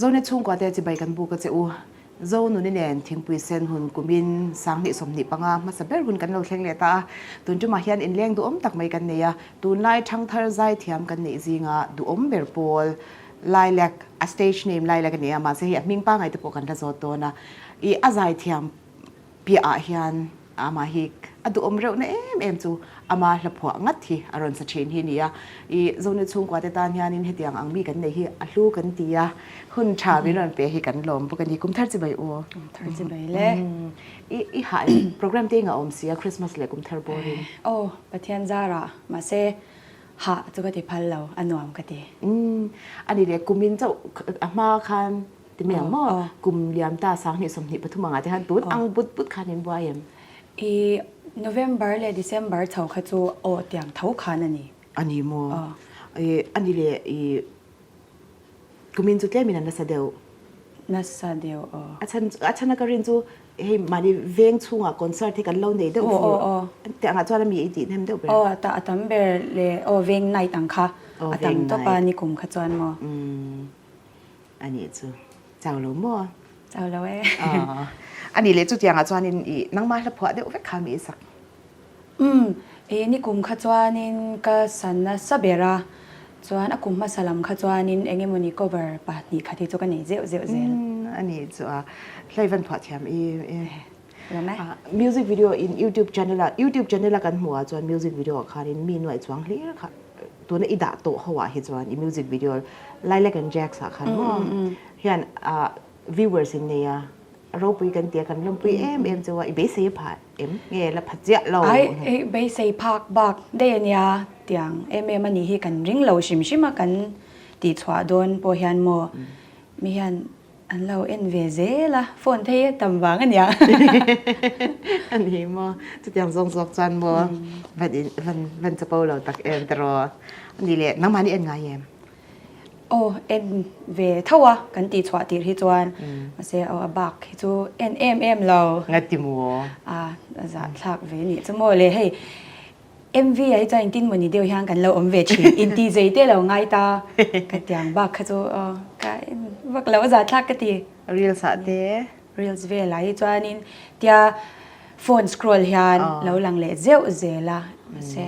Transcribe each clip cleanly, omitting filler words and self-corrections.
Zonet chhungkua te chibai kan buk a che u. Zo nuni nen thingpui sen hun kumin sanghnih 25 hmasa ber hun kan lo thleng leh ta a. Tun tumah hian inleng duhawm tak mai kan nei a, tunlai thangthar zaithiam kan neih zinga duhawm ber pawl Lilac, a stage name Lilac a ni a, mahse hei a hming pangngai te pawh kan la zawt dawn a. Ih a zaithiam piah ah hian amah hi a duhawm reuh na em em chu ama hla phuah ngat hi a rawn sa thin hi a ni a. Ih Zone chhungkua te tan hianin hetiang ang mi kan nei hi a hlu kan ti a, hun tha min rawn pe hi kan lawm bawk a ni. Kum thar chi bai u. Kum thar chi bai le. I i hah em? Program te engah awm si a Christmas leh kum thar bawrin. Aw Pathian zarah mahse hah chu ka ti phal lo, a nuam ka ti. Umm a ni le kumin chauh a hma khan ti mai ang maw? Kum liam ta 20 23 angah te khan tun ang but but khan in buai em? I November leh December chho kha chu aw tiang tho khan a ni. A ni maw? I a ni le i Kumin chu tlemin a nasa deuh. Nasa deuh aw. A chhan a chhana ka rin chu hei mahni veng chhungah concert hi kan lo nei deuh fur. Aw aw. Tih angah chuan a mi i tih hnem deuh ber. Aw a ta a tam ber leh aw veng night ang kha a tam tawp a ni kum kha chuan maw. Umm a nih chu. Chau lo maw? Chau lo e. Aw a nih leh chutiangah chuanin i nangmah hla phuah deuh vek kha mi i sak. Umm, i nikum kha chuanin ka sa nasa ber a, chuan a kum hmasa lam kha chuanin eng emawni cover pahnih khat hi chu ka nei zeuh zeuh zel. Umm, a nih chu a, hlei van phuah thiam i e. Lawm e. Music video in YouTube channel a, YouTube channel a kan hmuh ah chuan music video ah khanin mi nuaih chuang hlir kha tuna i dah tawh ho ah hi chuan i music video Lilac and Jacks ah khan maw hian viewers in nei a, A ropui kan tia kan lawmpui em em chu a, i beisei phah em? Nge la pha chiah lo? Ai, i beisei phak bak daih a nia, tiang em em a nih hi kan ring lo hrim hrim a, kan tihchhuah dawn pawh hian maw mi hian an lo en ve zel a, phone te hi a tam vang a nia. A ni maw, chutiang zawng zawk chuan maw van in van van chapo lo tak em tiraw? A ni leh, nangmah ni en ngai em? Aw en ve tho a kan tih chhuah tir hi chuan mahse aw a bak hi chu en em em lo. Nga ti maw? A a zah thlak ve nih chu maw le hei MV ah hi chuan engtin mawni deuh hian kan lo awm ve thin inti zei te lo ngai ta ka tiang bak kha chu aw ka en vak lo a zah thlak ka ti. Reels ah te. Reels velah hi chuanin tia phone scroll hian lo lang leh zeuh zel a mahse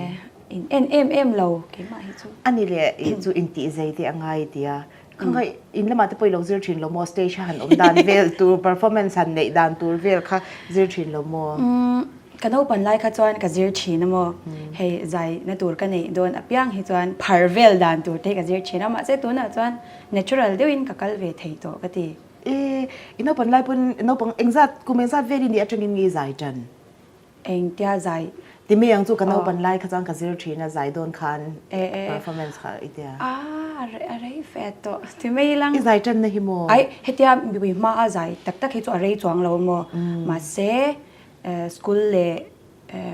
In en em em lo keimah hi chu. A ni le i chu intih zei te a ngai tia. Kha kha in lamah te pawh i lo zir thin lo maw stage a han awm dan vel tur performance han neih dan tur vel kha zir thin lo maw? Umm ka naupan lai kha chuan ka zir thin a maw. Hei zai na tur ka neih dawn apiang hi chuan phar vel dan tur te hi ka zir thin a mahse tunah chuan natural deuhin ka kal ve thei tawh ka ti. E i naupan lai pawn naupang engzat kum engzat vel i nih atangin nge i zai tan? Engtia zai. Ti mai ang chu ka naupan lai kha chuan ka zir thin a, zai dawn khan performance kha i tia. A a rei fe tawh ti mai lang. I zai tanna hi maw? Ai hetia mipui hma a zai tak tak hi chu a rei chuang lo maw? Mahse school leh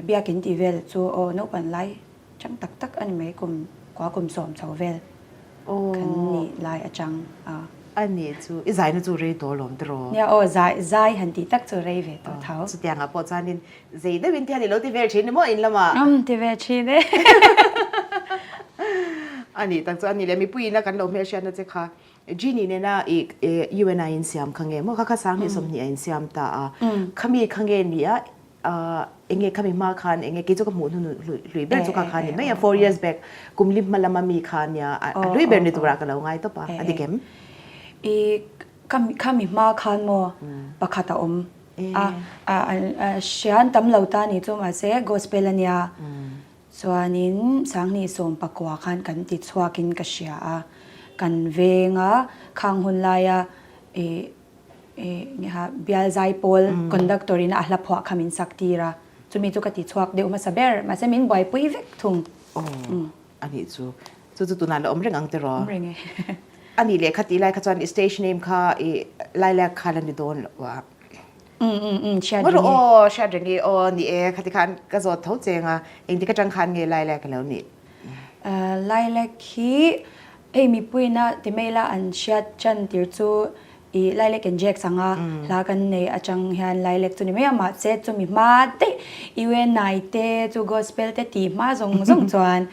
biakin tih vel chu aw naupan lai Chang tak tak a ni mai kum kua kum sawm chho vel kan nih lai atang a. A nih chu i zaina chu rei tawh alawm tiraw? Nia aw zai zai han tih tak chu rei ve tawh tho. Chutiangah pawh chuanin zei deuhin te hian i lo ti vel thin ni maw in lamah? Umm ti ve thin e. A nih tak chu a ni le mipuiin a kan lo hmelhriatna che kha Genie nena i UNI insiam kha nge maw kha kha 2020 a insiam ta a khami kha nge ni a Enge khami hma khan enge kei chu ka hmuh hnu hlui ber chu kha kha ni mai a four years back kum li hma lama mi kha nia a hlui ber ni turah ka lo ngai tawp a a dik em? I khami hma khan maw pakhat a awm a hrian tam lo ta ni chu mahse gospel a nia chuanin 2019 khan kan ti chhuakin ka hria a kan venga khang hun laia i Bial Zaipawl conductor in a hla phuah kha min sak tir a, chumi chu ka ti chhuak deuh hmasa ber, mahse min buaipui vek thung. Aw, a nih chu. Chu chu tunah la awm reng ang tiraw? Awm reng e. A nih leh kha tih lai kha chuan i stage name kha i Lilac kha la ni dawn lo a. Um um um, hriat reng i. Aw, hriat reng i, aw ni e, khati khan ka zawt tho cheng a, engtik atang khan nge Lilac a lo nih? Lilac hi hei mipuiina ti mai la an hriat chan tir chu I Lilac and Jacks anga hla kan nei atang hian Lilac chu ni mai a, mahse chumi hma daih UNI te chu Gospel te tih hma zawng zawng chuan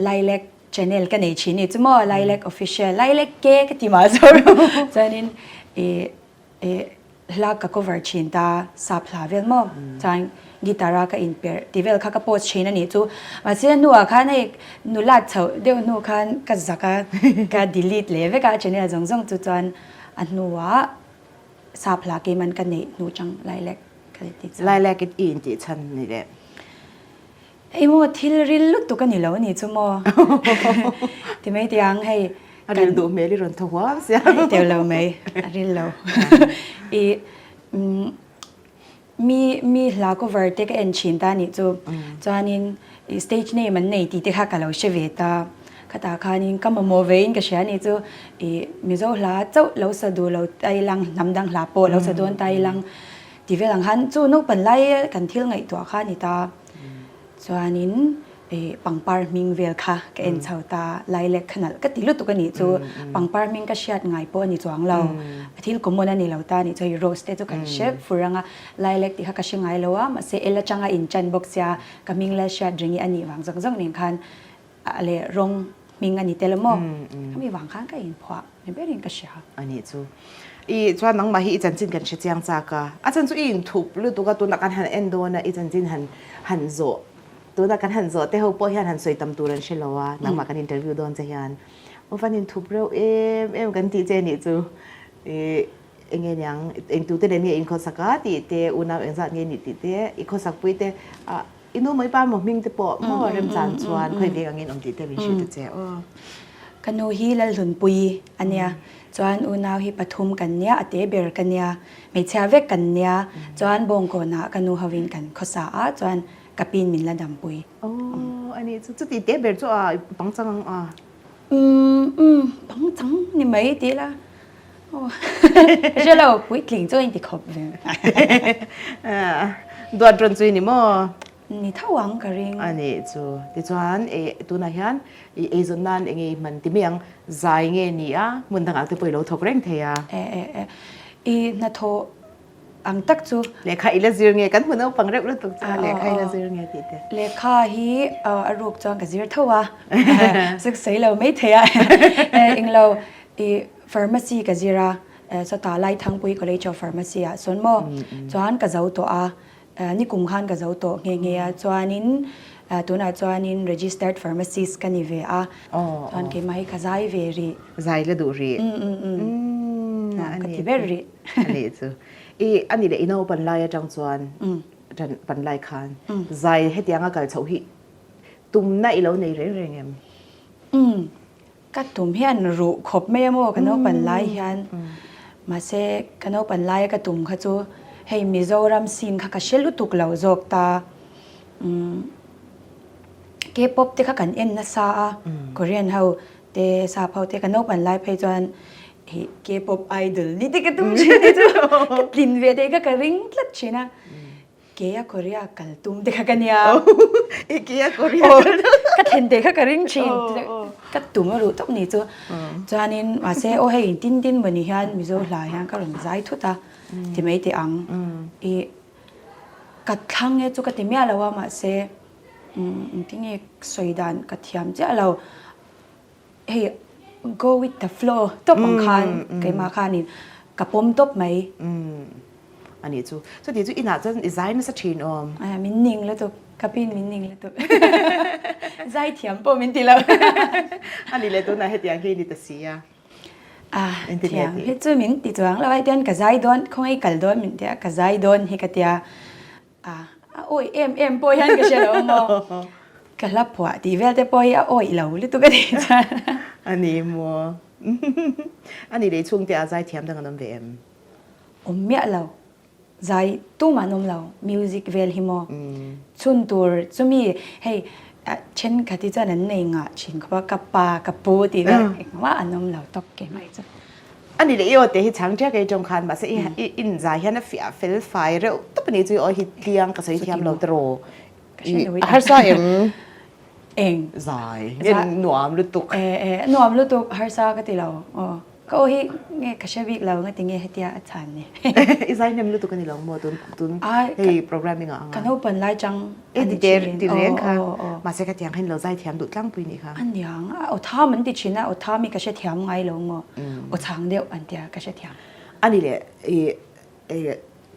Lilac. channel ka nei thin ni chu maw Lilac Official Lilac ke ka ti mah zawk chuanin ih ih hla ka cover thin ta sap hla vel maw chuan guitar a ka inperh tih vel kha ka post thin a nih chu mahse a hnuah khan hei nulat chhoh deuh hnu khan ka zak a ka delete leh vek a channel zawng zawng chu chuan a hnuah sap hla keiman ka neih hnu chang Lilac ka ti chhan. Lilac i intih chhan ni leh. Hei maw thil ril lutuk a ni lo a ni chu maw ti mai tih ang hei. A ril duh hmel i rawn thaw huam sia. Hei teuh lo mai a ril lo. I mi mi hla cover te ka en thin ta nih chu chuanin i stage name an nei tih te kha ka lo hre ve ta khatah khanin ka mamawh ve in ka hria a nih chu i Mizo hla chauh lo sa duh lo ta ilang hnam dang hla pawh lo sa dawn ta ilang ti vel ang khan chu naupang lai kan thil ngaihtuah kha a ni ta. Chuanin ih pangpar hming vel kha ka en chho ta, Lilac kha nalh ka ti lutuk a nih chu, pangpar hming ka hriat ngai pawh a ni chuang lo, a thil common a ni lo ta a nih chu, hei rose te chu kan hre fur ang a, Lilac tih kha ka hre ngai lo a, mahse el atanga inchan bawk sia ka hming la hriat ring hi a nih vang zawk zawk nen khan a leh rawng hming a ni tel a maw, khami vang khan ka inphuah ni berin ka hria. A nih chu. I chuan nangmah hi i chanchin kan hre chiang chak a, a chan chu i inthup lutuk a, tunah kan han en dawn a, i chanchin han han zawh, tunah kan han zawh te ho pawh hian han sawi tam tur an hre lo a, nangmah kan interview dawn che hian aw van inthup reuh em em kan tih che nih chu i eng nge niang engtute nen nge inkhawsak a tih te, unau engzat nge nih tih te, i khawsak pui te ah I nu mai pa maw hming te pawh maw remchan chuan khawi veng angin awm tih te min hrilh ta che aw. Ka nu hi Lalhlunpuii a nia, chuan unau hi pathum kan nia, a te ber ka nia, hmeichhia vek kan nia, chuan Bawngkawnah ka nu hovin kan khawsa a, chuan ka pin min la dampui. Aw a nih chu, chuti te ber chu a pangchang ang a? Umm umm pangchang ni mai tih la. Ka hre lo, puitling chu a inti khawp ve. Duat rawn chu i ni maw? Ni tho ang ka ring. A nih chu. Tichuan tunah hian i eizawn nan eng nge i hman ti mai ang, zai nge ni a, hmun dangah te pawh i lo thawk reng thei a. E e e, i hnathawh ang tak chu. Lehkha i la zir nge, kan hmu naupang reuh lutuk chu a, lehkha i la zir nge tih te. Lehkha hi a ruk chuan ka zir tho a, zuk sawi lo mai thei a, englo i Pharmacy ka zir a, sawtah Laithangpui College of Pharmacy ah sawn maw chuan ka zo tawh a, nikum khan ka zo tawh nghe nghe a, chuanin tunah chuanin Registered Pharmacist ka ni ve a, chuan keimah hi ka zai ve rih. Zai la duh rih. Ka ti ber rih. A nih chu. I a nih leh i naupan lai atang chuan pan lai khan zai hetianga kal chhoh hi tumna i lo nei reng reng em? Ka tum hian ruh khawp mai a maw ka naupan lai hian mahse ka naupan laia ka tum kha chu hei Mizoram scene kha ka hre lutuk lo zawk ta umm K-pop te kha kan en nasa a Korean ho te sap ho te ka naupan lai phei chuan ih K-pop idol ni te ka tum thin te chu ka tlin ve thei kha ka ring tlat thin a. Kea Korea kal tum te kha ka nia. I kea Korea kal tum. Ka thlen te kha ka ring thin. Ka tum a ruh tawp ni chu. Chuanin mahse aw hei tin tin mawni hian Mizo hla hian ka rawn zai thut a ti mai teh ang. I ka thlang e chu ka ti miah lo a mahse engtinge sawi dan ka thiam chiah lo. Hei go with the flow tawp ang khan keimah khanin ka pawm tawp mai. A nih chu. Chuti chu inah chuan i zai nasa thin awm. Min ning lutuk. Ka pin min ning lutuk. Zai thiam pawh min ti lo. A nih leh tunah hetiang hi i ni ta si a. Thiam hi chu min ti chuang lo. Hei tian ka zai dawn, khawngaih kal dawn min tia ka zai dawn hi ka tia. A a awih em em pawh hian ka hre lo maw? Ka hla phuah tih vel te pawh hi a awih lo lutuk a nih chuan. A ni maw? A ni leh chhungte a zai thiam dang an awm ve em? Awm miah lo. Zai tumah an awm lo. Music vel hi maw? Chhun tur chumi hei thenkhat hi chuan an nei ngah thin khawp a, ka pa ka pu tih vel engmah an awm lo tawp keimah hi chu. A ni leh i aw te hi chhang ṭiak ei ṭawng khan mahse i i inzai hian a fiah fel fai reuh tawp a ni chu i aw hi tliang ka sawi thiam lo tiraw i a harsa em? Eng zai nge nuam lutuk e e nuam lutuk harsa ka ti lo aw. Ka aw hi nge ka hre bik lo nga tinge hetia a chhan ni. I zai hnem lutuk a ni lo maw tun tun hei programming ah anga. Ka naupan lai chang a ni thin. Ti reng kha mahse ka tiang hian lo zai thiam duh tlangpui nih kha. A niang a aw tham an ti thin a aw tham hi ka hre thiam ngai lo maw aw chhang deuh an tia ka hre thiam. A ni leh i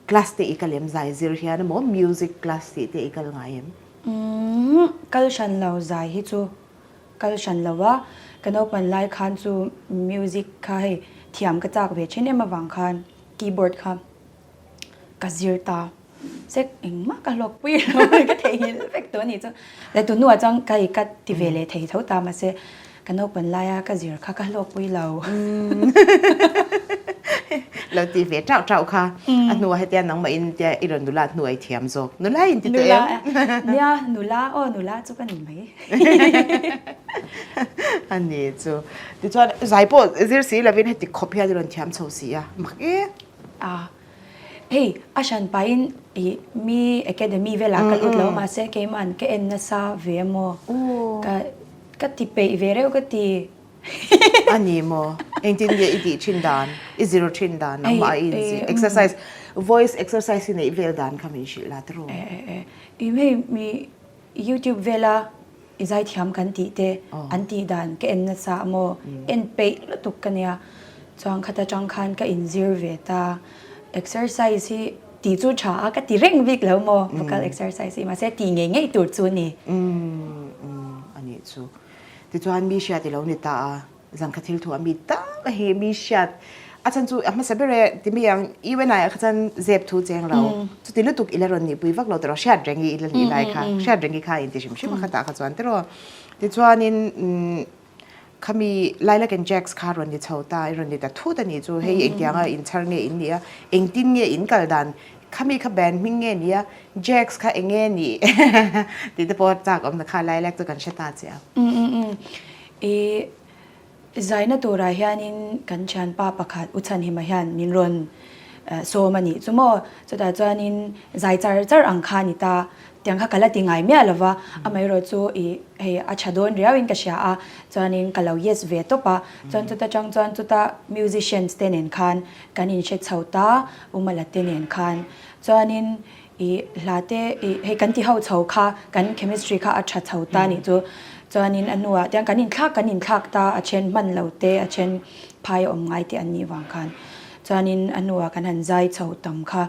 class te i kal em zai zir hian emaw music class tih te i kal ngai em? Umm kal hran lo zai hi chu Kal hran lo a, ka naupan lai khan chu music kha hei thiam ka chak ve thin em avang khan keyboard kha ka zir ta sek engmah ka hlawk pui lo ka theihnghilh vek tawh a nih chu. Leh tun hnuah chuan ka hei ka ti ve leh thei tho ta mahse ka naupan laia ka zir kha ka hlawk pui lo. Lo ti ve tauh tauh kha a hnuah hetia nangmah in tia i rawn nula hnuai thiam zawk nula in ti tawh em? Nia nula aw nula chu ka ni mai. A ni chu. Tichuan zai pawh zir si lovin heti khawp hian i rawn thiam chho si a, mak e. A, hei a hran pahin ih mi academy velah ka lut lo mahse keiman ka en nasa ve maw ka ka ti peih ve reuh ka ti. A ni maw? Engtin nge i tih thin dan, i zir thin dan nangmah a i inzir exercise voice exercise i neih vel dan kha min hrilh la tiraw? E e e, ih hei mi YouTube vela i zaithiam kan tih te an tih dan ka en nasa maw en peih lutuk ka nia chuan khata tang khan ka inzir ve ta exercise hi tih chu tha a ka ti reng bik lo maw vocal exercise hi mahse tih ngei ngei tur chu a ni. Umm umm a nih chu tichuan mi hriat i lo ni ta a. Zan kha thil thu a mi tak a hi mi hriat a chan chu a hmasa ber e ti mi ang UN ah kha chan zep thu cheng lo chuti lutuk ila rawn nihpui vak lo tiraw hriat reng i ila nih lai kha hriat reng i kha inti hrim hrim a khatah kha chuan tiraw tichuanin khami Lilac and Jacks kha rawn ni chho ta i rawn ni ta thut a nih chu hei engtianga inchhar nge in nih a engtin nge in kal dan khami kha band hming nge nia Jacks kha eng nge nih tih te pawh chak awmna kha Lilac chu kan hre ta che a. I zaina turah hianin kan thianpa pakhat U Chhanhima hian min rawn sawm a nih chu maw? Chutah chuanin zai char char ang kha a ni ta. Tiang kha ka la ti ngai miah lo va, amaherawh chu i hei a tha dawn riauin ka hria a, chuanin ka lo yes ve tawp a. Chuan chuta tang chuan chuta musicians te nen khan kan inhre chho ta, U Mala te nen khan. Chuanin I hla te i hei kan ti ho chho kha kan chemistry kha a tha chho ta nih chu chuanin a hnuah tiang kan inthlak kan inthlak ta a then hman lo te a then phai a awm ngai te an nih vang khan chuanin a hnuah kan han zai chho tam kha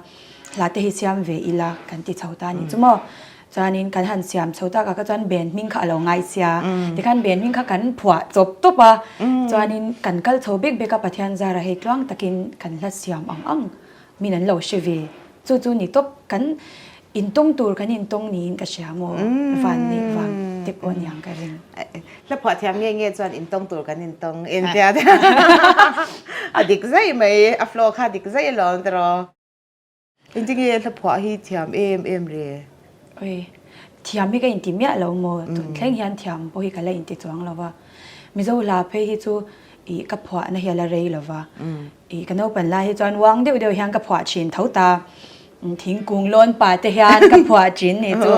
hla te hi siam ve ila kan ti chho ta nih chu maw chuanin kan han siam chho tak ah kha chuan ben hming kha a lo ngai sia tikhan ben hming kha kan phuah chawp tawp a chuanin kan kal chho bek bek a Pathian zara hei tluang takin kan hla siam ang ang Min an lo hre ve. Chu chu ni tawp kan intawng tur kan intawng niin ka hria maw? Van neih vang te pawh aniang ka ring. Hla phuah thiam nge nge chuan intawng tur kan intawng en tia a dik zaih mai, a flow kha a dik zaih alawm tiraw. Engtin nge hla phuah hi thiam em em le? Oi, thiam hi ka inti miah lo maw? Tun thleng hian thiam pawh hi ka la inti chuang lo va. Mizo hla phei hi chu ih ka phuahna hi a la rei lo va. Ih ka naupan lai hi chuan uang deuh deuh hian ka phuah thin tho ta. Thingkung lawn pa te hian ka phuah thin ni chu.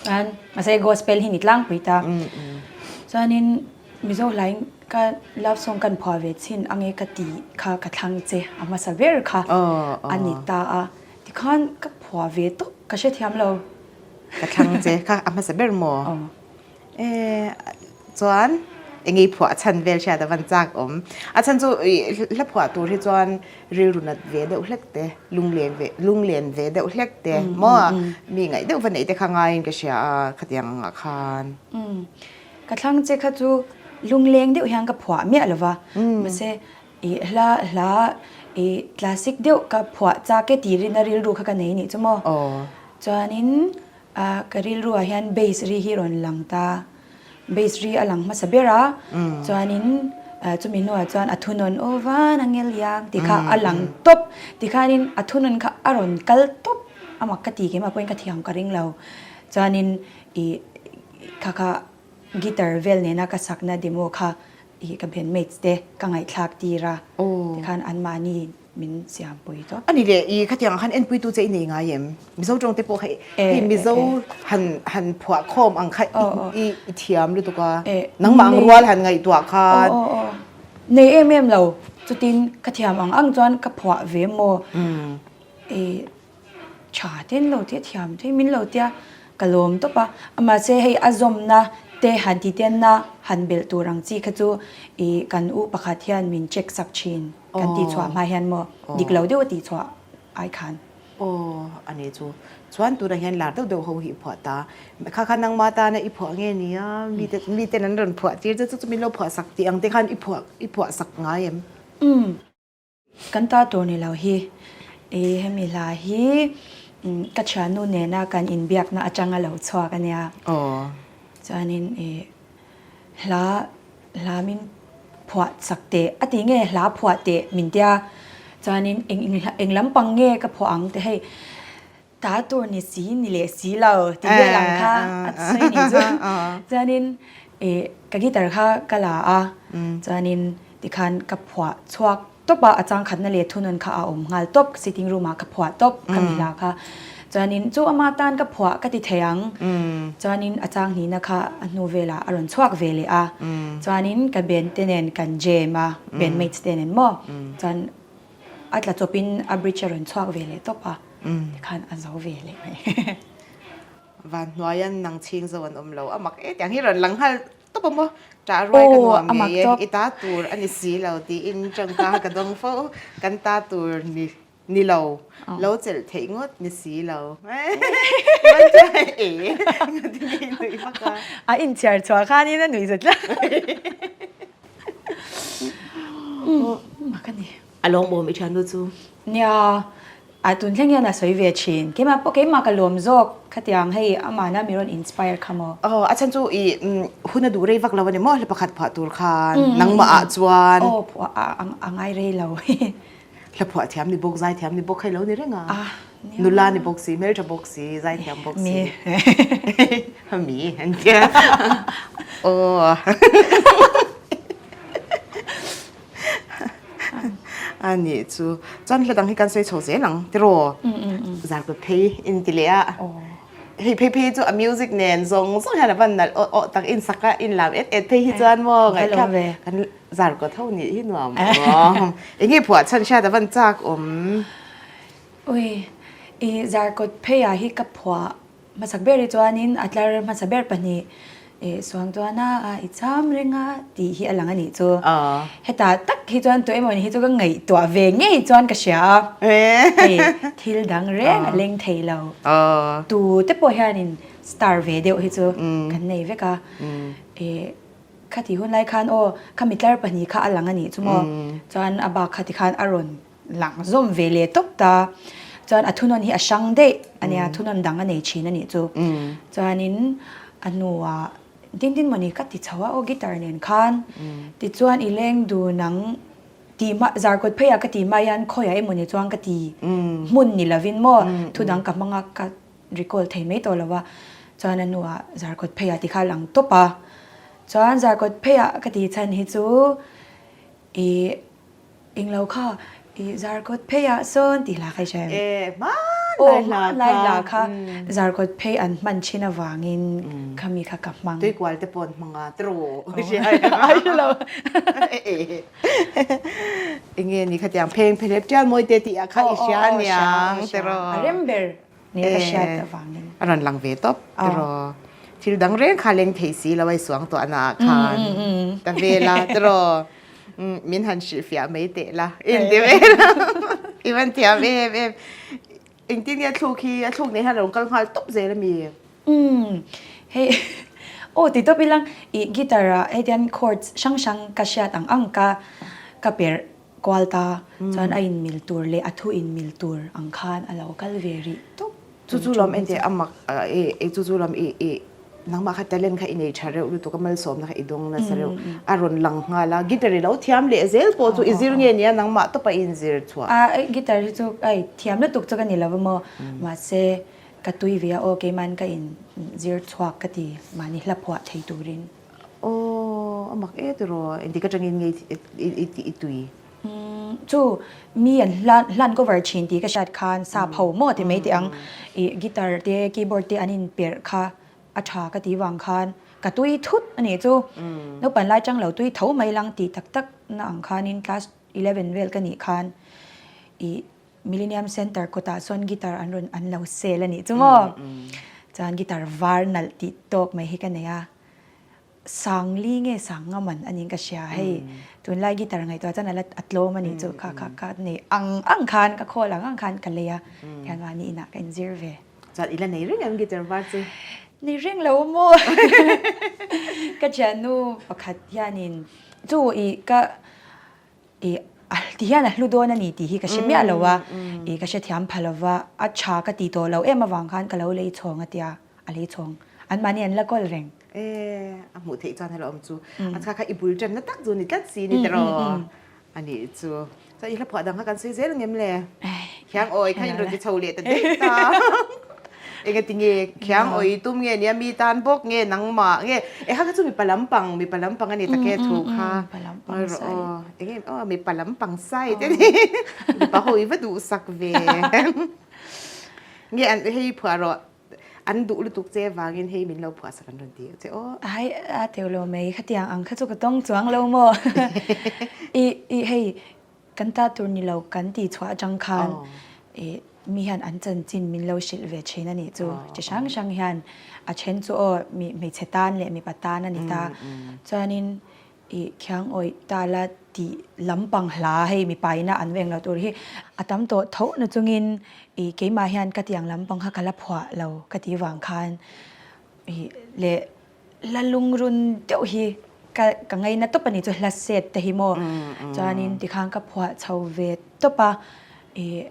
Chuan mahse gospel hi ni tlangpui ta. Chuanin Mizo hlain ka love song kan phuah ve chin ange ka tih kha ka thlang che a hmasa ber kha a ni ta a. Tikhan ka phuah ve tawp ka hrethiam lo. Ka thlang che kha a hmasa ber maw? E chuan eng i phuah chhan vel hriat a van chak awm. A chhan chu hla phuah tur hi chuan rilru nat ve deuh hlek te, lunglen ve lunglen ve deuh hlek te maw mi ngaih deuh va neih te kha ngaiin ka hria a khatiang angah khan. Ka thlang che kha chu lungleng deuh hian ka phuah miah lo va, mahse i hla hla i classic deuh ka phuah chak e tih rinna rilru kha ka nei nih chu maw. Chuanin A ka rilruah hian bass ri hi rawn lang ta. Bass ri a lang hmasa ber a, chuanin chumi hnuah chuan a thunawn aw van a ngel iang tih kha a lang tawp. Tikhanin a thunawn kha a rawn kal tawp a mak ka ti keimah pawhin ka thiam ka ring lo. Chuanin ih kha kha guitar vel nena ka sakna demo kha ih ka bandmates te ka ngaihthlak tir a, tikhan anmahni min siam pui tawh. Ani leh i khatiang han enpuitu che i nei ngai em? Mizo tawng te pawh kha hei Mizo han han phuah khawm ang kha i i thiam lutuk a. Nangmah ang rual han ngaihtuah khan. nei em em lo chutin ka thiam ang ang chuan ka phuah ve maw ih tha te an lo tia thiam te min lo tia ka lawm tawp a mahse hei a zawmna te han ti te na han belh tur ang chi kha chu ih kan u pakhat hian min check sak thin kan tih chhuah hma hian maw dik lo deuh a tih chhuah ai khan. Aw a ni chu. Chuan tunah hian lar deuh deuh ho hi i phuah ta. Kha kha nangma tana i phuah nge nia mite miten an rawn phuah tir che chu chu min lo phuah sak tih ang te khan i phuah i phuah sak ngai em? Umm. Kan ta tur ni lo hi. I hemi hla hi ka thiannu nena kan inbiakna atanga lo chhuak a nia. Aw. Chuanin i hla hla min phuah sak teh a ti nge hla phuah teh min tia chuanin eng eng eng lampang nge ka phuah ang te hei ta tur ni si ni leh si lo tih vel ang kha a sawi ni chu chuanin ih ka guitar kha ka la a chuanin tikhan ka phuah chhuak tawp a, a changkhatna leh thunawn kha a awm nghal tawp, sitting room ah ka phuah tawp khami hla kha. Chuanin chu ama tan ka phuah ka ti thei ang. Chuanin a chang hnihna kha a hnu velah a rawn chhuak ve leh a. Chuanin ka band te nen kan jam a, band mates te nen maw. Chuan a tla chawpin a bridge a rawn chhuak ve leh tawp a, tikhan a zo ve leh mai. Van hnuaian nang chhing zo an awm lo, a mak e tiang hi rawn lang nghal Tawp a maw? Ṭah ruai ka nuam ngei e, i ta tur a ni si lo tiin ṭangka ka dawng fo, kan ta tur ni ni lo, lo chelh theih ngawt ni si lo. A inchhiar chhuah khanin a nuih zet tlat. Mak a ni. A lawmawm i ṭhiannu chu. Nia, A tun thleng hian a sawi ve thin. Keimah pawh keimah ka lawm zawk khatiang hei amahna mi rawn inspire kha maw? Aw a chhan chu i hun a duh rei vak lo a ni maw hla pakhat phuah tur khan nangmah ah chuan. Aw phuah a ngai rei lo. Hla phuah thiam ni bawk zai thiam ni bawk hei lo ni reng a. Nula ni bawk si hmeltha bawk si zai thiam bawk si. Mi. Mi an tia. Aw. A nih chu. Chuan hla dang hi kan sawi chho zel ang tiraw? Zarkawt phei in ti leh a. Hei phei phei chu a music nen zawng zawng hian a van nalh awh awh tak in sak a in lam et et phei hi chuan maw ngaihthlak kan zarkawt ho nih hi nuam awm. Enge phuah chhan hriat a van chak awm. Ui i zarkawt phei ah hi ka phuah Hmasak ber hi chuanin a tlar hmasa ber pahnih eh Suangtuana a i cham reng a tih hi a lang a nih chu. Hetah tak hi chuan tawh emaw ni hi chu ka ngaihtuah ve ngei chuan ka hria a. Hei thil dang reng a leng thei lo. Tu te pawh hianin star ve deuh hi chu kan nei vek a. Eh khati hun lai khan aw khami tlar pahnih kha a lang a nih chu maw. Chuan a bak kha tikhan a rawn Lang zawm ve leh tawp ta. Chuan a thunawn hi a hrang daih a nia, thunawn dang a nei thin a nih chu. Chuanin a hnuah ding ding mawni ka ti chho a, aw guitar nen khan. Tichuan i leng dun ang tih hma, zarkawt pheiah ka tih hma hian khawiah emawni chuan ka ti hmun ni lovin maw thu dang ka hmang a, ka recall thei mai tawh lo a. Chuan a hnuah zarkawt pheiah ti kha a lang tawp a. Chuan zarkawt pheiah ka tih chhan hi chu ih Englo kha i zarkawt phei ah sawn tih hla kha i hria em? E, hmanlai hla kha. Hmanlai hla kha zarkawt phei an hman thin avangin khami kha ka hmang. Tuikual te pawh an hmang a, tiraw? I hria em? Ai hre lo. Enge ni khatiang pheng phelep tial mawi te tih ah kha i hria aniang tiraw? A rem ber nia ka hriat avangin. A rawn lang ve tawp tiraw? Thil dang reng kha leng thei si lo a i suang tawh ana ah khan ta vel a tiraw? Min han hrilhfiah mai teh la in ti vel a i van thiam em em. Engtin nge a thluk hi a thluk nei hian a rawn kal nghal tawp zel a mi? Umm hei aw ti tawp ilang ih guitar ah hetian chords hrang hrang ka hriat ang ang ka ka perh kual ta chuan a in mil tur leh a thu in mil tur ang khan a lo kal ve rih tawp. Chu chu lam ente a mak e chu chu lam i i nangmah kha talent kha i nei tha reuh lutuk a malsawmna kha i dawng nasa reuh a rawn lang nghal a guitar i lo thiam leh zel pawh chu i zir nge nia nangmah tawpa i inzir chhuah. A guitar hi chu ai thiam lutuk chu ka ni lo va maw mahse ka tui ve a aw keiman ka in zir chhuak ka ti mahni hla phuah thei turin. Aw a mak e tiraw engtik atangin nge i tui. Chu mi an hlan hlan cover thin tih ka hriat khan sap ho maw ti mai teh ang ih guitar te keyboard te an in perh kha a tha ka tih vang khan. ka tui thut a nih chu. Naupan lai chang lo tui tho mai lang tih tak tak na ang khanin class 11 vel ka nih khan ih Millennium Centre kawtah sawn guitar an rawn an lo sel a nih chu maw. Chuan guitar var nalh tih tawk mai hi ka nei a. Sangli nge Sangngaman a niin ka hria hei tunlai guitar ngaihtuah chuan a la a tlawm a nih chu kha kha kha nei ang ang khan ka khawl ang ang khan ka lei a tihian mahni inah ka inzir ve. Chuan i la nei reng em guitar var chu? Nei reng lo maw ka thiannu pakhat hianin chu i ka I ti hian a hlu dawn a ni tih hi ka hre miah lo a, i ka hrethiam pha lo va, a tha ka ti tawh lo em avang khan ka lo lei chhawng a tia, a lei chhawng. Anmahni an la kawl reng. E, a hmuh theih chuan hello awm chu. A chha kha i bul tanna tak chu ni tlat si ni tiraw? A nih chu. Chuan i hla phuah dang kha kan sawi zel ang em le? Khiang awi kha in rawn ti chho leh ta daih ta. Engati nge khiang awi tum nge nia mi tan bawk nge nangmah nge e kha kha chu mipa lampang mipa lampang a ni tak e thu kha ngawi rawh aw enge aw mipa lampang side a ni mipa ho i va duhsak ve nge an hei phuah rawh an duh lutuk che vangin hei min lo phuah sak an rawn ti che aw. Ai a teuh lo mai khatiang ang kha chu ka tawng chuang lo maw i i hei Kan ta tur ni lo kan tih chhuah atang khan i mi hian an chanchin min lo hrilh ve thin a nih chu. Chi hrang hrang hian a then chu aw mi hmeichhe tan leh mipa tan a ni ta. Chuanin i khiang awih ta la tih lampang hla hei mipa ina an veng lo tur hi a tam tawh tho na chungin i keimah hian ka tiang lampang kha ka la phuah lo ka tih vang khan i leh Hla lungrun deuh hi ka ka ngaina tawp a ni chu hla set te hi maw chuanin tikhan ka phuah chho ve tawp a ih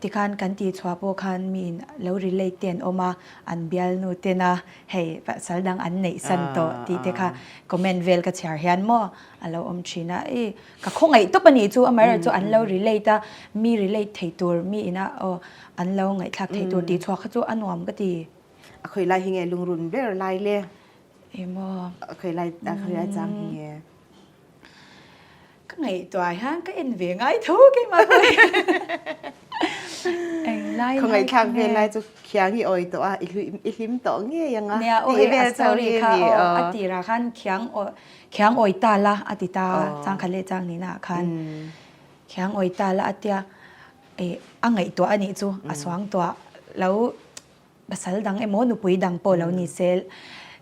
tikhan kan tih chhuah pawh khan miin lo relate te an awm a an bialnu tena hei pasal dang an neih san tawh tih te kha comment vel ka chhiar hian maw a lo awm thin a ih ka khawngaih tawp a nih chu amaherawhchu chu an lo relate a mi relate thei tur mi ina aw an lo ngaihthlak thei tur tih chhuah kha chu a nuam ka ti. A khawi lai hi nge lungrun ber lai le? Emaw. A khawi lai a khawi lai chang hi nge? Ka ngaihtuah hian ka en ve ngai tho keimah pawh hi. Eng lai lai Khawngaihthlak vel lai chu khiang i awi tawh a, i i hlim tawh ngei ang a. Nia aw hei a story kha aw a tirah khan khiang aw khiang awi ta la a ti ta chang khat leh chang nihna ah khan khiang awi ta la a tia eh a ngaihtuah a nih chu a suangtuah lo Pasal dang emaw nupui dang pawh lo ni se,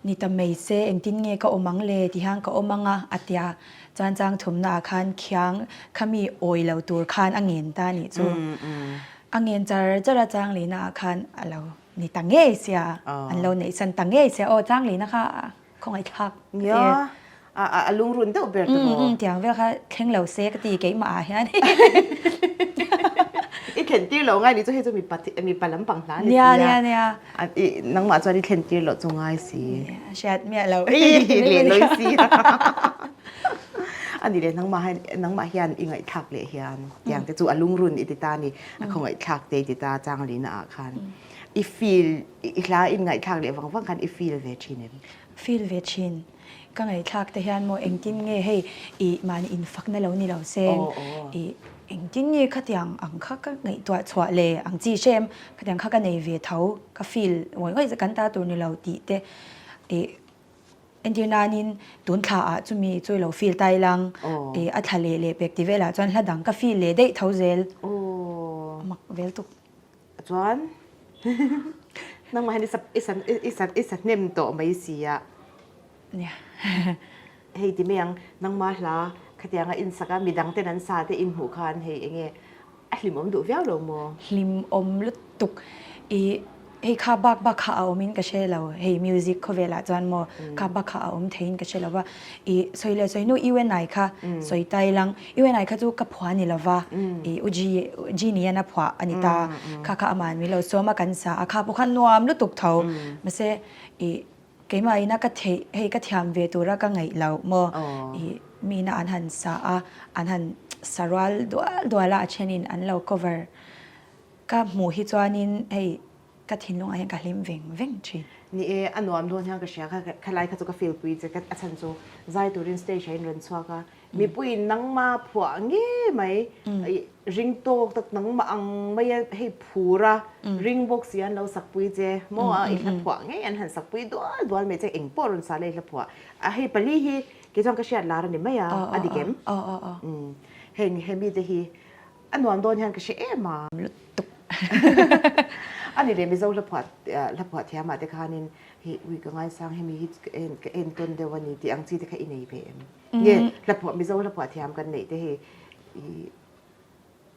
ni ta mai se engtin nge ka awm ang le ti hian ka awm ang a, a tia. Chuan chang thumna ah khan khiang kha mi awi lo tur khan a ngen ta nih chu. A ngen char char a chang lehna ah khan a lo ni ta ngei sia, an lo neihsan ta ngei sia aw chang lehna kha Khawngaihthlak ka ti. Nia, a lungrun deuh ber ta maw? Umm tiang vel kha thleng lo se ka ti keimah ah hian. I thlen tir loh ngai ni chu hei chu mipa mipa lampang hla ni si a. Nia nia nia. I nangmah chuan i thlen tir loh chu ngai si. Nia hriat miah lo. Leh lawi si. A ni leh nangmah hian nangmah hian i ngaihthlak leh hian tiang te chu a lungrun i ti ta ni a khawngaihthlak te i ti ta changlina ah khan i feel I hla in ngaihthlak leh vang vang khan i feel ve thin em? Feel ve thin. Ka ngaihthlak te hian maw engtin nge hei i mahni infakna lo ni lo seng i engtin nge khatiang ang kha ka ngaihtuah chhuah le ang chi hre em? Khatiang kha ka nei ve tho, ka feel ngawih ngawih kan ta tur ni lo tih te i entir nanin tun thla ah chumi chu lo feel ta ilang i a thla leh leh pek ti velah chuan hla dang ka feel leh daih tho zel a mak vel tuk. Chuan nangmah hian i sa i sa i sa i sa hnem tawh mai si a. Nia. Hei ti mai ang, nangmah hla khatianga insak a midang ten an sa te inhmuh khan hei enge a hlimawm duh viau lo maw? Hlimawm lutuk. I hei kha bak bak kha a awm in ka hre lo, hei music khawvelah chuan maw kha bak kha a awm theiin ka hre lo va. I sawi leh sawi hnu UNI kha sawi ta ilang, UNI kha chu ka phuah ni lova, i U G Genie hian a phuah a ni ta, kha kha amahin min lo sawm a kan sa a, kha pawh kha nuam lutuk tho, mahse i keimah ina ka theih hei ka thiam ve tura ka ngaih loh maw, i mi ina an han sa a, an han sa rual dual dual a, a thenin an lo cover ka hmuh hi chuanin hei Ka thinlungah hian ka hlim veng veng thin. Ni e, a nuam dawn hian ka hria kha, khalai kha chu ka feel pui che, a chhan chu zai turin stage ah in rawn chhuak a, Mipuiin nangma phuah nge mai ring tawk tak nangmah ang maia hei phur a ring bawk si an lo sakpui che maw a i hla phuah ngei an han sakpui dual dual mai che eng pawh rawn sa la i hla phuah a hei pali hi kei chuan ka hriat lar a ni mai a a dik em? Heng hemi te hi a nuam dawn hian ka hre em a. Lutuk. A ni leh Mizo hla phuah hla phuah thiam ah te khanin hei ui ka ngaisang hemi hi ka en ka entawn deuh a ni tih ang chi te kha i nei ve em? Nge hla phuah Mizo hla phuah thiam kan neih te hei i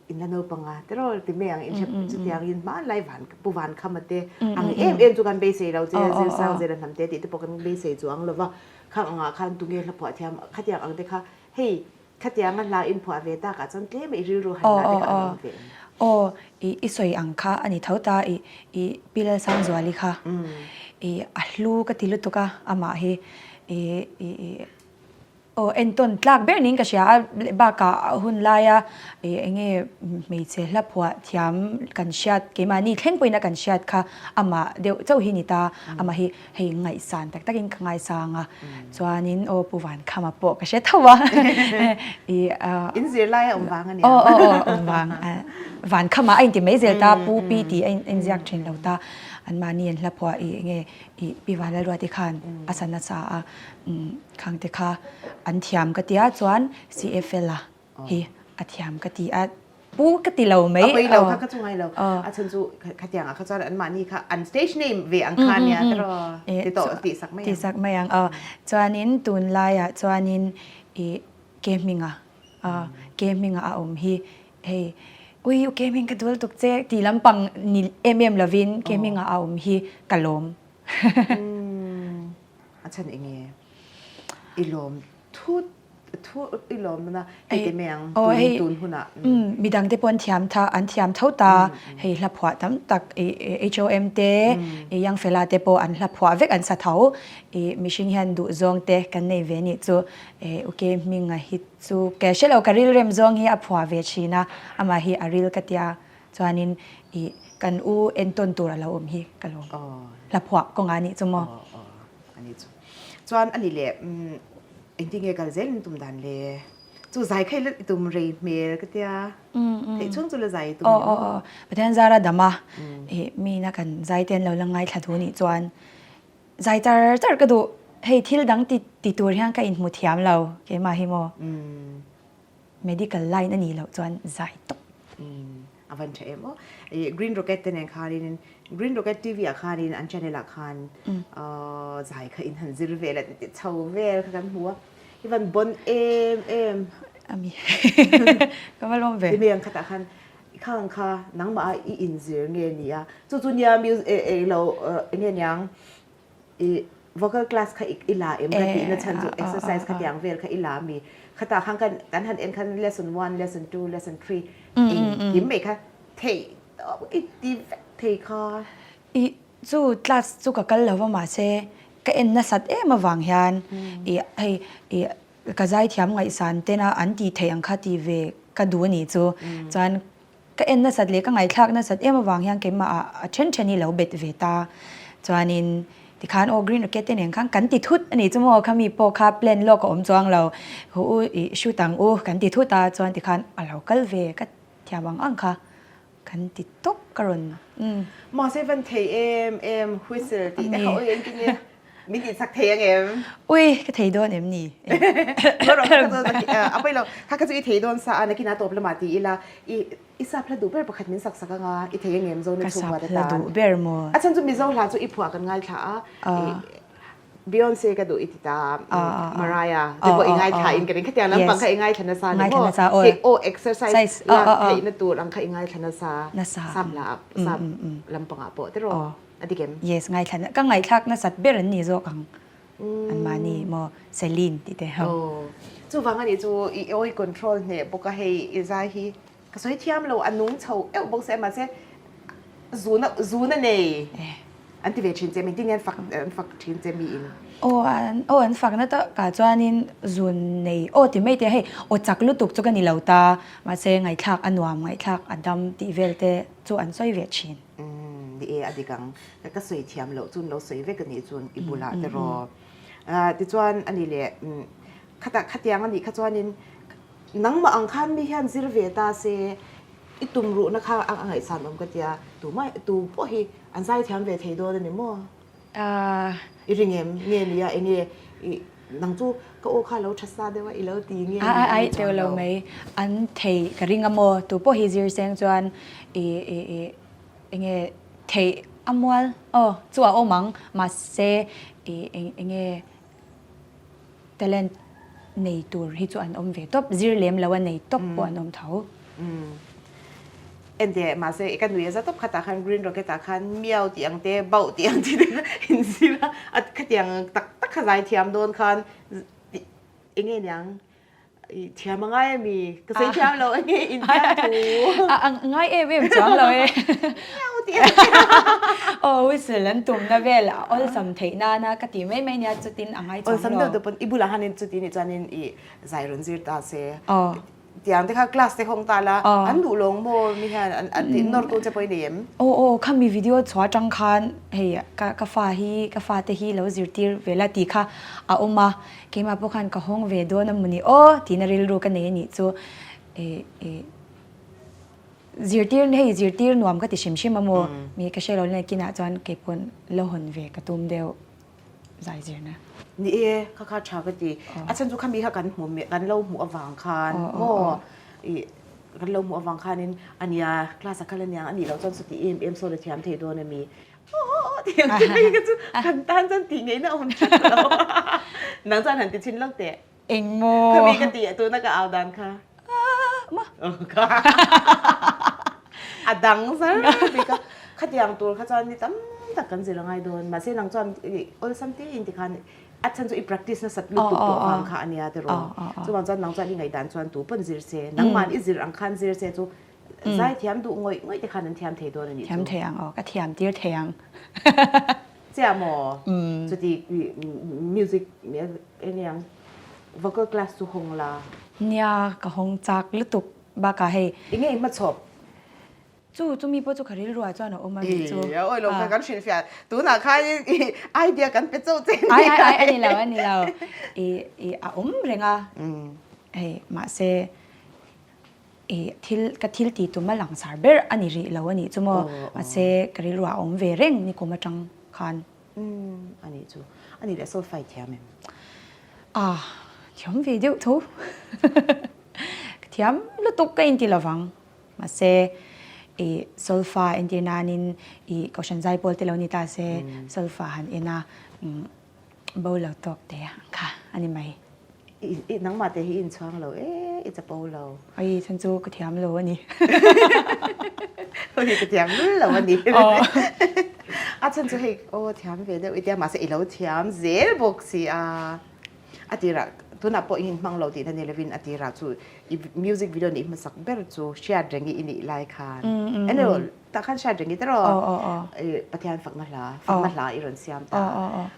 in la naupang a tiraw ti mai ang in hre chutiangin hmanlai van pu van khama te ang em em chu kan beisei lo che Zirsang Zela hnam te tih te pawh kan beisei chuang lo va khang angah khan tunge hla phuah thiam khatiang ang te kha hei Khatianga hla in phuah ve takah chuan tlem i rilru han lah te kha an awm ve em? Aw, i i sawi ang kha a ni tho ta, i i Pi Lalsangzuali kha i a hlu ka ti lutuk a, amah hi i i i aw entawn tlak ber niin ka hria a, bakah a hun laia i eng nge hmeichhe hla phuah thiam kan hriat keimahni thleng pawhin a kan hriat kha amah deuh chauh hi ni ta, amah hi hei ngaihsan tak takin ka ngaisang a chuanin aw pu Vankhama pawh ka hre tho a i in zir lai a awm vang ania aw aw aw awm vang Vankhama a inti mai zel ta pu pi tih a inziak thin lo ta anmahni an hla phuah i enge i pi Vanlalruati khan a sa nasa a khangte kha an thiam ka tia chuan CFL a hi a thiam ka ti a pu ka ti lo mai a pui lo kha ka chu ngai lo a chhan chu khatiang ah kha chuan an mahni kha an stage name ve ang kha nia tiraw ti tawh tih sak mai ang tih sak mai ang aw chuanin tunlaiah chuanin i ke hminga ke hminga a awm hi hei ui u ke hming ka dual tuk che tih lampang ni em em lovin ke hminga a awm hi ka lawm a chhan enge i lawm thut Thu i lawm na hei ti mai ang tun tun hunah. Midang te pawh an thiam tha an thiam tho ta hei hla phuah tam tak i HOM te i Young Fella te pawh an hla phuah vek an sa tho i mihring hian duh zawng te kan nei ve nih chu UK hminga hi chu ke hre lo ka rilrem zawng hi a phuah ve thin a amah hi a ril ka tia chuanin i kan u entawn tur a lo awm hi ka lawm hla phuah kawngah nih chu maw. Ani chu chuan ani leh Engtin nge kal zel in tum dan le? Chu zai kha i la tum rei hmel ka tia. Theih chhung chu la zai i tum ni maw? Pathian zara dam a, i mina kan zai te an lo la ngaithla duh nih chuan zai char char ka duh. Hei thil dang ti ti tur hian ka inhmu thiam lo keimah hi maw? Medical line a nih loh chuan zai tawp. A van tha em aw. I Green Rocket te nen khanin Green Rocket TV ah khanin an channel ah khan zai kha in han zir vel a ti chho vel kha kan hmu a. I van bon em em. Ami. Ka va lawm ve. Ti mai ang khatah khan khang kha nangmah a i inzir nge ni a. Chu chu nia lo enge niang I vocal class kha i la em ka tihna chhan chu exercise kha tiang vel kha i la ami khatah khan kan kan han en khan lesson one lesson two lesson three engkim mai kha thei i ti vek thei kha. I chu class chu ka kal lo va mahse ka en nasat em avang hian i hei i ka zaithiam ngaihsan tena an tih theih ang kha tih ve ka duh a nih chu chuan Ka en nasat leh ka ngaihthlak nasat em avang hian keimah ah a then then hi lo bet ve ta. Chuanin tikhan aw green rocket te nen khan kan ti thut a nih chu maw khami pawh kha plan lawk a awm chuang lo hu u ih shoot ang u kan ti thut a chuan tikhan a lo kal ve ka thiam ang ang kha kan ti tawp ka rawn umm. Mahse van thei em em whistle tih te kha ui engtin nge min tih chak thei ang em? Ui ka thei dawn em ni? Rawh kha chu a pawi lo kha kha chu i thei dawn sa a nakin a tawp lamah ti ila i i sap hla duh ber pakhat min sak sak anga i thei ang em Zone chhungkua te tan? Ka sap hla duh ber maw? A chhan chu Mizo hla chu i phuah kan ngaithla a Beyonce ka duh i ti ta Mariah te pawh i ngaithla in ka ring khatiang lampang kha i ngaithla nasa ni maw? Hei aw exercise lak theihna tur ang kha i ngaithla nasa sap hla sap lampangah pawh tiraw? A dik em? Yes, ngaithla ka ngaihthlak nasat ber an ni zawk ang. An mahni maw Celine tih te ho. Aw. Chuvang a nih chu i awi control hneh bawk a hei i zai hi ka sawi thiam lo a nung chho euh bawk se mahse zuna zuna nei an ti ve thin che engtin nge an fak an fak thin che miin? Aw an aw an fakna takah chuanin zun nei aw ti mai te hei aw chak lutuk chu ka ni lo ta mahse ngaihthlak a nuam ngaihthlak a dam tih vel te chu an sawi ve thin. Ni e, a dik ang. Ka sawi thiam loh chuan lo sawi vek a nih chuan i bulah te raw. Tichuan a ni leh. Khatah khatiang a nih kha chuanin nangmah ang khan mi hian zir ve ta se i tum ruhna kha a ngaihsan awm ka tia. Tumah tu pawh hi an zaithiam ve thei dawn a ni maw? I ring em? Nge nia enge i nang chu ka aw kha lo tha sa deuh a i lo ti nge ni a ni chuang lo. Mai an thei ka ring a maw? Tu pawh hi zir seng chuan i i i enge thei a mual aw chu a awm ang mahse i enge Talent nei tur hi chu an awm ve tawp, zir lem lo a nei tawp pawh an awm tho. Enteh, mahse i ka nui a za tawp khatah khan Green Rocket ah khan miau tih ang te, bauh tih ang tih te kha in zir a, a khatiang tak tak kha zai thiam dawn khan eng nge niang I thiam a ngai ami? Ka sawi thiam lo enge in thiam thu. A ngai em em chuang lo e. Miau tih a nia. Aw whistle an tumna vel a awlsam theih nana ka ti mai mai nia chutin a ngai chuang lo. Awlsam deuh deuh pawn i bulah hianin chuti nih chuanin i zai rawn zir ta se. Tiang te kha class te hawng ta la an duh lawng maw mi hian an tih nawr tu che pawh i nei em? Aw aw khami video chhuah atang khan hei ka ka fa hi ka fate hi lo zirtir ve la tih kha a awm a. Keimah pawh khan ka hawng ve dawn a mawni aw tiin a rilru ka nei a nih chu ih ih zirtir hei zirtir nuam ka ti hrim hrim a maw mi ka hre lo na kinah chuan kei pawn la hawn ve ka tum deuh zai zirna. Ni e kha kha tha ka ti a chhan chu khami kha kan hmu kan lo hmuh avang khan maw ih kan lo hmuh avang khanin ania class a kal aniang anih loh chuan chuti em em sawn a thiam thei dawn a mi Kan tan chuan tih ngeihna awm tlat lo. Nang chuan han ti chhin lo teh. Eng maw? Khami ka tih tuna ka au dan kha. Ma. A dang zar bik a. Khatiang tur kha chuan ni tam tak kan zir a ngai dawn. Mahse nang chuan awlsam te in tikhan a chhan chu i practice nasat lutuk tawh vang kha ania tiraw. Chuvang chuan nang chuan i ngaihdan chuan tu pawn zir se. Nangman i zir ang khan zir se chu Zai thiam duh ngawih ngawih te khan an thiam thei dawn a nih chu. Thiam thei ang aw, ka thiam tir thei ang. Chiah maw? Chuti music eng ang vocal class chu hawng la. Nia, ka hawng chak lutuk bakah hei. Enge i hmachhawp? Chu chumi pawh chu ka rilruah chuan a awm a nih chu. I awi lo kha kan hrilhfiah. Tunah khan i idea kan pe chauh che ni. Ai ai ai a ni lo a ni lo. I i a awm reng a. Hei mahse I thil ka thil tih tum a langsar ber a ni rih lo a nih chu maw mahse ka rilru ah a awm ve reng ni kum atang khan. Umm a nih chu. A nih leh solfa i thiam em? Ah thiam ve deuh tho. Ka thiam lutuk ka inti lovang mahse i solfa entir nanin i kohhran zaipawl te lo ni ta se solfa han en a bo lo tawk te ang kha a ni mai. I nangmah te hi i inchhuang lo e, i chapo lo. Ai chhan chu ka thiam lo a ni. Hei ka thiam lul lo a ni. A chhan chu hei aw thiam ve deuh i tia mahse i lo thiam zel bawk si a. A tirah tunah pawh i inhmang lo tihna ni lovin a tirah chu i music video nih hmasak ber chu hriat reng i i nih lai khan. Eng Tah khan hriat reng i tiraw? Pathian fakna hla, fakna hla i rawn siam ta.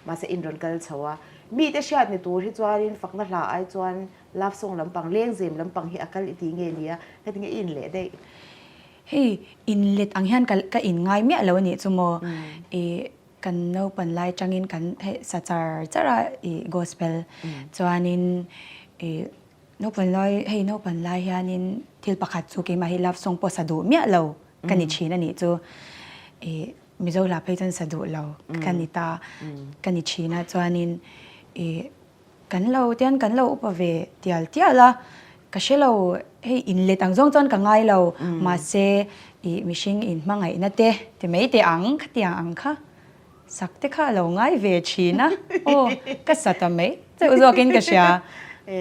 Mahse in rawn kal chho a. Mite hriat ni tur hi chuanin fakna hla ai chuan love song lampang, lengzem lampang hi a kal i ti nge nia? Heti nge i inleh daih? Hei, inlet ang hian ka in ngai miah lo a nih chu maw? I kan naupan lai tangin kan hei sa char char a i gospel chuanin i Naupan lai, hei naupan lai hianin thil pakhat chu keimah hi love song pawh sa duh miah lo ka ni thin a nih chu. Ih Mizo hla phei chuan sa duh lo ka ni ta ka ni thin a chuanin ih kan lo tian kan lo upa ve tial tial a, ka hre lo hei inlet ang zawng chuan ka ngai lo mahse ih mihring inhmangaihna te ti mai teh ang khatiang ang kha. Sak te kha a lo ngai ve thin a, aw ka sa ta mai chauh zawkin ka hria. E,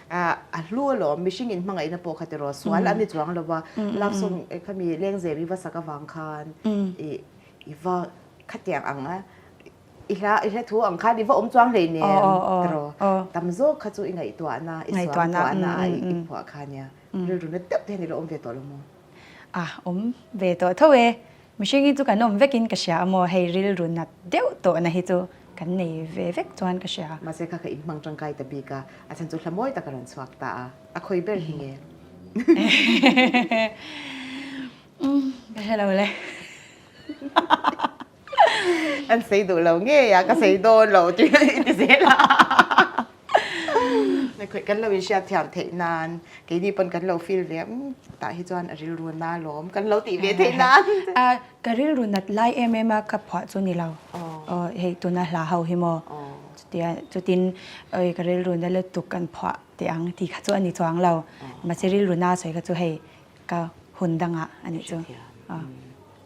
a hlu alawm, mihring in hmangaihna pawh kha tiraw, sual an ni chuang lo va, love song khami lengzem i va sak avang khan i i va khatiang ang a, i hla i hla thu ang khan i va awm chuang hleinem tiraw, tam zawk kha chu i ngaihtuahna, i suangtuahna a i phuah kha nia, rilru na deuh te hian i lo awm ve tawh lo maw? A awm ve tawh tho e, Mihring hi chu kan awm vekin ka hria a maw, hei rilru nat deuh tawhna hi chu kan nei ve vek chuan ka hria. Mahse kha ka inhmang tangkai ta bik a, a chhan chu hla mawi tak a rawn chhuak ta a, a khawi ber hi nge? Umm, ka hre lo le. An sei duh lo ngei a, ka sei dawn lo tih i ti zel a. Kan lo inhriat thiam theih nan keini pawn kan lo feel ve umm tah hi chuan a rilru na lawm kan lo tih ve theih nan. Ka rilru nat lai em em a ka phuah chu ni lo. Aw hei tuna hla ho hi maw chutia chutin oi ka rilru na lutuk kan phuah teh ang tih kha chu a ni chuang lo. Mahse rilru na sawi kha chu hei ka hun dangah a nih chu.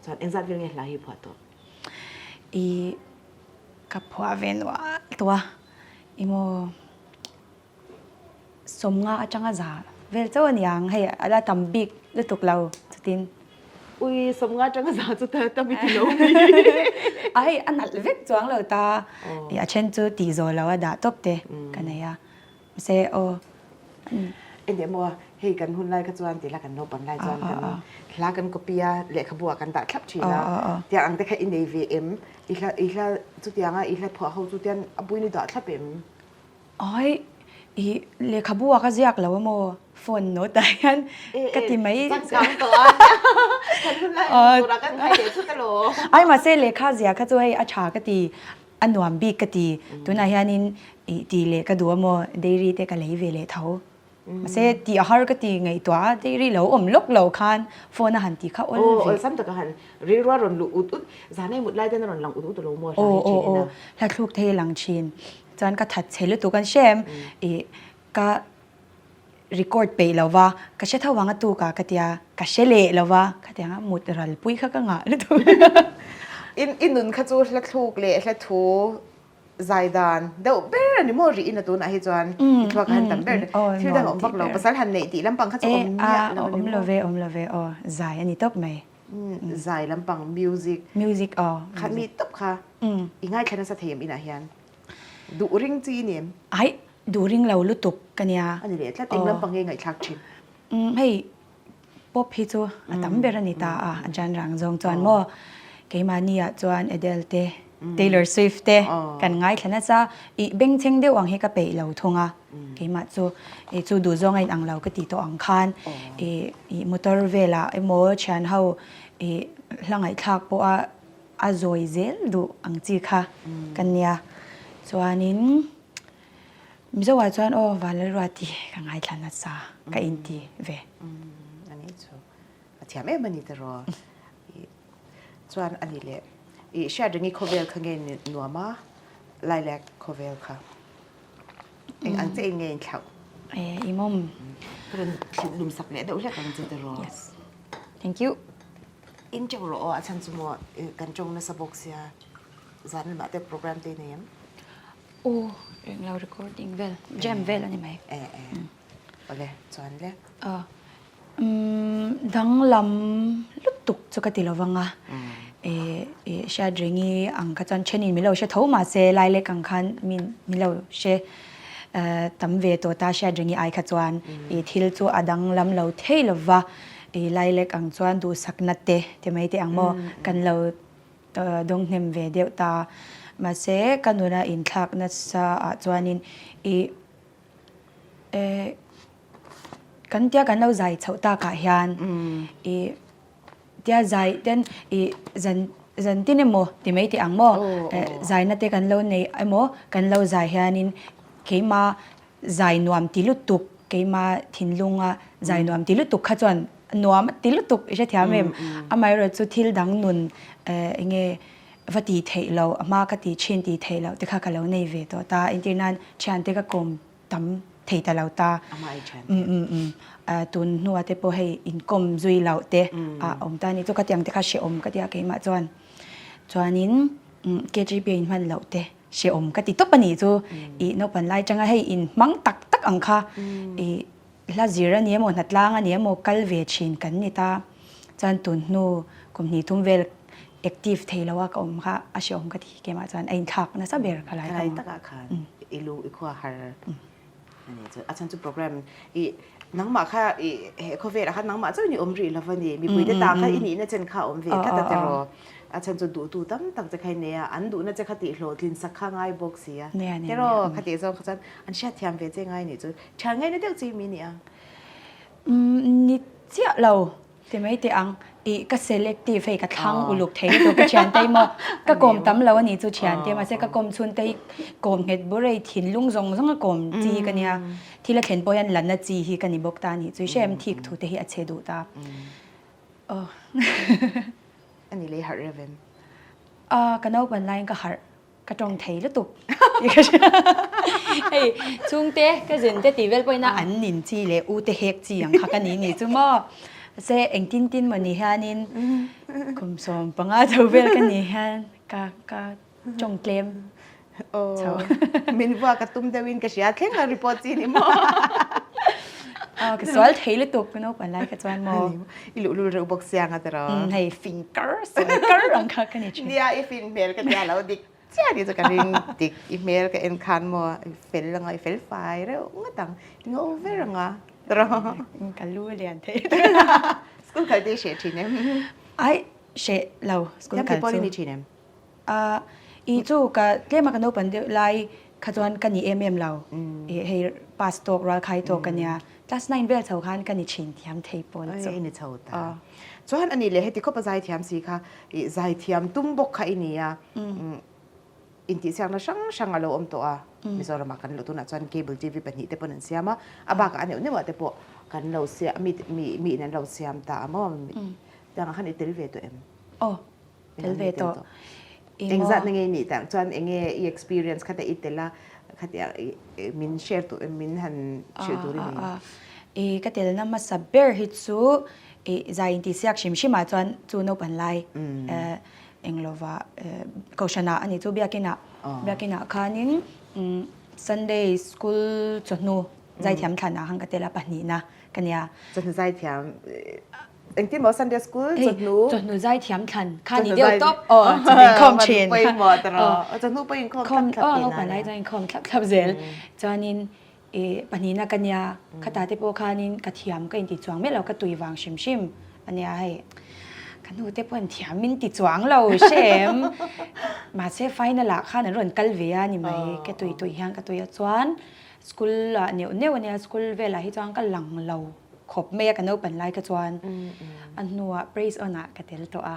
Chuan engzat vel nge hla hi phuah tawh? I ka phuah ve nual tawh a. Emaw sawmnga atanga za vel chauh a ni ang hei a la tam bik lutuk lo chutin. Ui sawmnga atanga za chu ta tam i ti lo mi. A hei a nalh vek chuang lo ta i a then chu tih zawh lo a dah tawp te ka nei a mahse aw. Eng emaw hei kan hun lai kha chuan tih la kan naupang lai chuan kan hla kan copy a lehkhabu ah kan dah thlap thin a tiang ang te kha i nei ve em? I hla i hla chutianga i hla phuah ho chu tian a buin i dah thlap em? Ai, i lehkhabu ah ka ziak lo amaw phone note ah hian ka ti mai. Changkang tawh a kan hun lai turah kan khai leh thut alawm. Ai mahse lehkha ziah kha chu hei a tha ka ti, a nuam bik ka ti. Tunah hianin i ti leh ka duh amaw dairy te ka lei ve leh tho. Mahse tih a har ka ti ngaihtuah a, dairy lo awm lawk lo khan phone a han ti kha awl ve. Aw, awlsam taka han rilrua rawn luh ut ut, zanei mut lai ten a rawn lang ut ut lo maw hla hi thin ina. Aw, aw, aw, hla thluk thei a lang thin. Chuan ka that chhe lutuk an hre em, ih ka record peih lo va, ka hre tho vang a tuk a ka tia, ka hre leh lo va, khatiang a mut ral pui kha ka ngah lutuk. I nun kha chu hla thluk leh hla thu zai dan deuh ber a ni maw rih in a tunah hi chuan i thluak a han tam ber thil dang a awm vak lo pasal han neih tih lampang kha chu awm miah lo a ni maw? Awm lo ve awm lo ve aw zai a ni tawp mai. Zai lampang music music aw kha mi tawp kha i ngaithla nasa thei em inah hian duh ring chi i ni em? Aih duh ring lo lutuk ka nia. A ni leh tlat eng lampang nge ngaihthlak thin? Hei Pop hi chu a tam ber a ni ta a, a genre ang zawng chuan maw keimahni ah chuan Adele te, Taylor Swift te kan ngaithla nasa, ih bengchheng deuh ang hi ka peih lo thung a, keimah chu ih chu duh zawng a inang lo ka ti tawh ang khan ih ih motor velah emaw thian ho ih hla ngaihthlak pawh a a zawi zel duh ang chi kha ka nia chuanin. Mizo ah chuan aw Vanlalruati ka ngaithla nasa ka inti ve. A nih chu a thiam em a ni ta rawh. Chuan a ni leh i hriat ringi khawvel kha nge nuam a Lilac khawvel kha eng ang che in nge in thlauh? E i mawm. Ka rawn thluk lum sak leh deuh hlek ang che ta rawh. Yes. Thank you. In teuh rawh aw a chhan chu maw kan tawng nasa bawk sia zan lamah te program te i nei em? Aw eng lo recording vel jam vel a ni mai. E e awle chuan le. Aw umm danglam lutuk chu ka ti lo vang a e e hriat rengi ang kha chuan thenin min lo hre tho mahse lailek ang khan min min lo hre tam ve tawh ta hriat rengi ai kha chuan i thil chu a danglam lo thei lo va i lailek ang chuan duhsakna te ti mai teh ang maw kan lo Dawng hnem ve deuh ta. Mahse, ka nuna inthlak nasa ah chuanin i eh kan tia kan lo zai chhoh takah hian i tia zai ten i zan zan tin emaw ti mai teh ang maw zaina te kan lo nei emaw kan lo zai hianin keimah Zai nuam ti lutuk, keima thinlunga zai nuam ti lutuk kha chuan nuam a ti lutuk i hrethiam em? Amaherawh chu thil dang nun eng nge va ti theih lo, a hma ka ti thin ti theih loh te kha ka lo nei ve tawh ta. Entir nan thiante ka kawm tam thei ta lo ta. Tun hnuah te pawh hei inkawm zui loh te a awm ta a ni. Chu ka tiang te kha hrehawm ka ti a keimah chuan. Chuanin KGB a inhman loh te. Hrehawm ka ti tawp a nih chu i naupan lai tanga hei in hmang tak tak ang kha i hla zir a ni emaw hnatlang a ni emaw kal ve thin kan ni ta chuan tun hnu kum hnih thum vel active thei lo a ka awm kha a hrehawm ka ti keimah chuan a inthlak nasa ber ka lai Ka takah khan i lu i khua har Ani chu a chhan chu program i nangmah kha i he khawvelah khan nangmah chauhin i awm rih lo a ni. Mipui te ta kha i nihna chen kha a awm ve tlat a tiraw. A chhan chu duhtu tam tak che kha i nei a, an duhna che kha tihhlawhtlin sak kha ngai bawk si a. Tiraw kha tih zawng kha chuan an hriatthiam ve che ngai nih chu. Thian ngaina deuh chi mi ni ang? Ni chiah lo ti mai teh ang. Ih ka selective hei ka thlang uluk thei lutuk ka thiante hi maw ka kawm tam lo a nih chu thiante mahse ka kawm chhun te hi kawm nghet bur hei thinlung zawng zawng a kawm chi ka nia thil a thlen pawh hian lanna chi hi ka ni bawk ta a nih chu i hrem thik thu te hi a che duh ta aw. A ni lei harh reuh em? A ka naupan laiin ka harh. Ka tawng thei lutuk tih ka hria. Hei chhungte ka zin te tih vel pawhin a an nin chi leh u te hek chi ang kha ka ni ni chu maw. Mahse engtin tin maw ni hianin kum 15 chho vel ka ni hian ka ka tawng tlem chho. Min vuak a tum deuhin ka hria thleng a report chi ni maw. Aw ka sual thei lutuk ka naupang lai kha chuan maw. I luhlul reuh bawk sia nga tiraw. Hei fing kar sawi kar ang kha ka ni thin. Nia i fin hmel ka tia lo dik chiah ni chu ka ring dik i hmel ka en khan maw i fel anga i fel fai reuh ngawt ang i ngo ver anga tiraw. Ka lu a lian thei. School kal te i hreh thin em? Ai hreh lo school kal chu. Thiamthei pawl i ni thin em? A, i chu ka tlema ka naupan deuh lai kha chuan ka ni em em lo. I hei pass tawk rual khai tawk ka nia. Class nine vel chho khan ka ni thin thiam thei pawl chu. I ni chho ta. Chuan ani leh heti khawpa zaithiam si kha i zaithiam tum bawk kha i ni a. Intihsiakna hrang hrang a lo awm tawh a. Mizoramah kan luh tunah chuan cable TV pahnih te pawn an siam a. A bakah a neuh neuhah te pawh kan lo siam mi mi in an lo siam ta a maw. Tiangah khan i tel ve tawh em? Aw. Tel ve tawh. Engzat na nge nih tak chuan enge i experience kha te i tel a khatia min share tur min han hrilh tur i nei. I ka tel na hmasa ber hi chu i zai inti siak hrim hrim ah chuan chu naupan lai englova kohhran ah ani chu biakin ah biakin ah khanin Sunday school chawhnu zaithiam thlan ah khan ka tel a pahnihna ka nia. Chawhnu zaithiam Engtin maw Sunday school chawhnu? Chawhnu zaithiam thlan kha ni deuh tawp. Aw chawhnu inkhawm thin. Pawimawh ta rawh. Chawhnu pawh inkhawm thlap thlap thin. Aw palai chuan inkhawm thlap thlap zel. Chuanin i pahnihna ka nia khata te pawh khanin ka thiam ka inti chuang miah lo ka tui vang hrim hrim ania hei. Ka nu te pawh an thiam min ti chuang lo hrem. Mahse final ah khan an rawn kal ve a ni mai. Ka tui tui hian ka tui a chuan school ah neuh neuh ania school velah hi chuan ka lang lo. Khawp mai a ka naupan lai kha chuan a hnuah praise on ah ka tel tawh a.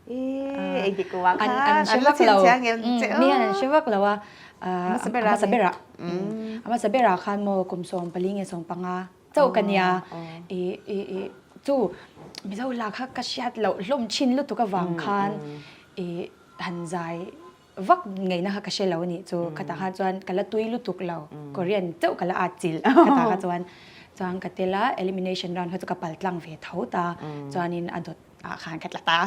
Ee engtik kum ah khan an hre vak lo mi hian an hre vak lo a a hmasa ber ah a hmasa ber ah khan maw kum 14 nge 15 chauh ka nia i i i chu Mizo hla kha ka hriat loh hlawm thin lutuk avang khan i han zai Vak ngaihna kha ka hre lo anih chu khatah khan chuan ka la tui lutuk lo Korean chauh ka la at chilh khatah kha chuan chuan ka tel a elimination round kha chu ka pal tlang ve tho ta chuanin a dawt ah khan ka tla ta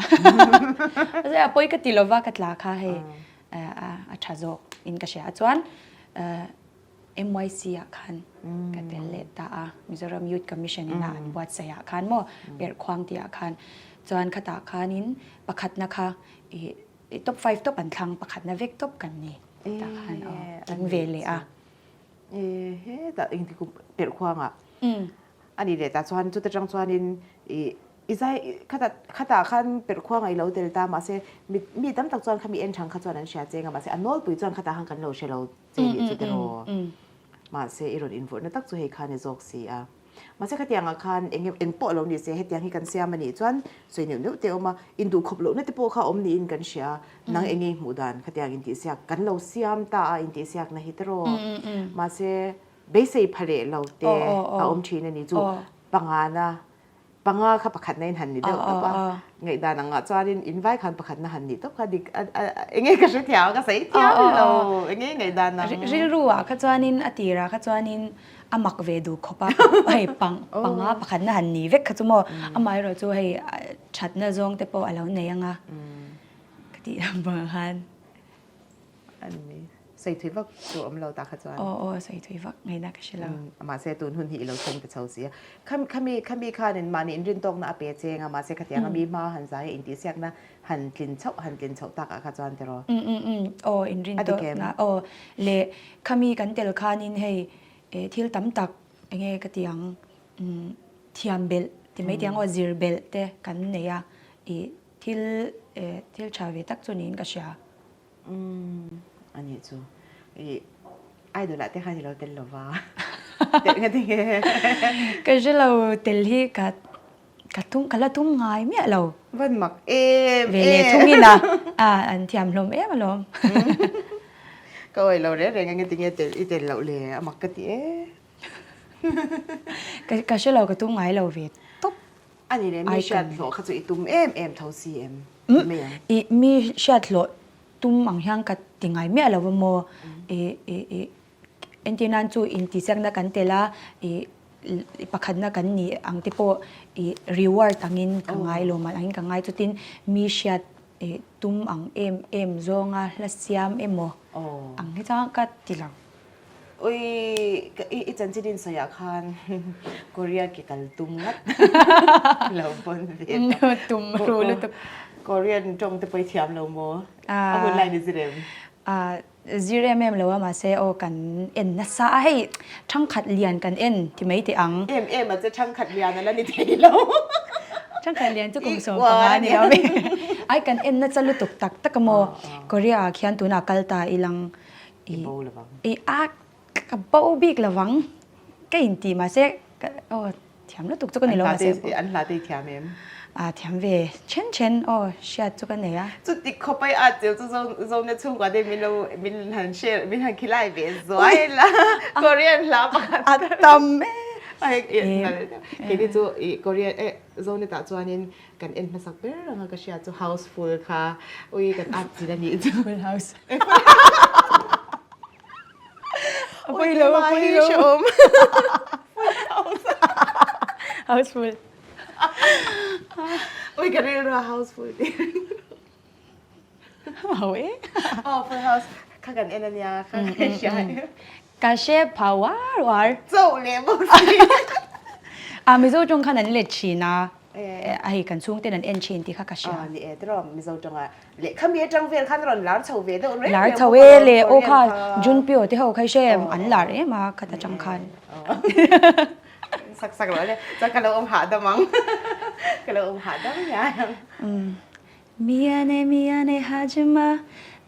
a pawi ka ti lova ka tla kha hei a tha zawk in ka hria chuan MYC ah khan ka tel leh ta a Mizoram Youth Commission in a an buatsaih ah khan maw perhkhuang tih ah khan chuan khatah khanin pakhatna kha i I top five top an thlang pakhatna vek top kan ni tah khan aw tling ve leh a. E hetah engti kum perh khuangah a ni leh ta chuan chuta tang chuanin i i zai khatah khatah khan perh khuangah i lo tel ta mahse mi mi tam tak chuan khami en thang kha chuan an hria cheng a mahse a nawlpui chuan khatah khan kan lo hre lo che nih chu tiraw mahse i rawn invawrhna tak chu hei kha ni zawk si a. Mahse khatiangah khan eng eng pawh lo ni se hetiang hi kan siam a nih chuan sawi neuh neuh te a awm a, induhkhawp lohna te pawh kha a awm niin kan hria a, nang eng nge i hmuh dan khatiang intihsiak kan lo siam ta a intihsiakna hi tiraw? Mahse beisei pha leh lo te a awm thin a ni chu pangana panga kha pakhatna in han ni deuh tawp a, ngaihdan angah chuanin in vai khan pakhatna han nih tawp kha dik eng nge ka hrethiam ka sawi thiam lo eng nge ngaihdan ang. Rilru ah kha chuanin a tirah kha chuanin a mak ve duh khawp a, hei pang panga pakhatna han ni vek kha chu maw amaherawh chu hei thatna zawng te pawh a lo nei ang a ka tih lam vang khan. A ni sawi thui vak chu awm lo ta kha chuan. Aw aw sawi thui vak ngaihna ka hre lo. Mahse tun hun hi i lo thleng ta chho si a. Khami khami khami khanin mahni inrintawkna a pe cheng a mahse khatiang a mi hma han zai a intihsiakna han tlin chhoh han tlin chhoh tak ah kha chuan tiraw? Um um um aw inrin tawh na aw leh khami kan tel khanin hei eh thil tam tak enge ka ti ang um thiam belh ti mai tiang aw zir belh te kan nei a ih thil eh thil tha ve tak chu niin ka hria. Um anih chu ih idol ah te khan i lo tel lova tel nga tinge? Ka hre lo tel hi ka. Ka tum, ka la tum ngai miah lo. Van mak em em. Ve leh thungin a, a an thiam hlawm em alawm. Ka awih lo reng reng a nge tinge tel i tel loh le a mak ka ti e. Ka ka hre lo ka tum ngai lo ve tawp. A ni le mi hriat hlawh kha chu i tum em em tho si em ti mai ang. I mi hriat hlawh tum ang hian ka ti ngai miah lo a maw i i i Entir nan chu intihsiakna kan tel a, ih pakhatna kan nih ang te pawh ih reward angin ka ngai lawm angin ka ngai chutin mi hriat ih tum ang em em zawnga hla siam emaw ang hi chuan ka ti lo. Ui i chanchin insawiah khan Korea ke kal tum ngat lo pawn ve tawh. Tum ru lutuk. Korean tawng te pawh i thiam lo maw? A hun lai ni zir em? Zir em em lo a mahse aw kan en nasa a hei thangkhat lian kan en ti mai teh ang. Em em a che thangkhat lian a la ni thei lo. Thangkhat lian chu kum 15 a ni lo mi. Ai kan en nasa lutuk tak tak a maw Korea ah khian tunah kal ta ilang i bo lovang. I a ka bo bik lovang ka inti mahse aw Thiam lutuk chu ka ni lo mahse. An hla te i thiam em? A thiam ve then then aw hriat chu ka nei a. Chuti khawp ai a chil chu Zone chhungkua te min lo min han share min han khilai ve zuai la Korean hla pakhat. A tam e. Keini chu i Korean e Zone tah chuanin kan en hmasak ber anga ka hriat chu house full kha ui kan at chil a nih chu. Full house. A pui lo, a pui lo. Hreawm. House full. Ui ka rilru a house full ti. Ho e. Oh, full house. Kha kan en ania, kha kan hria. Ka hre pha uar uar. Chauh leh bawk si. A Mizo tawng khan an let thin a. Hei kan chhungten an en thin tih kha ka hria. Ni e tiraw Mizo tawnga lehkha mi atang vel khan rawn lar chho ve deuh reng Lar chho e le aw kha Junpyo te ho kha i hre em an lar em a khat atang khan. Sak sak lo le chuan ka lo awm hahdam ang ka lo awm hahdam hian ang. Miane miane hajima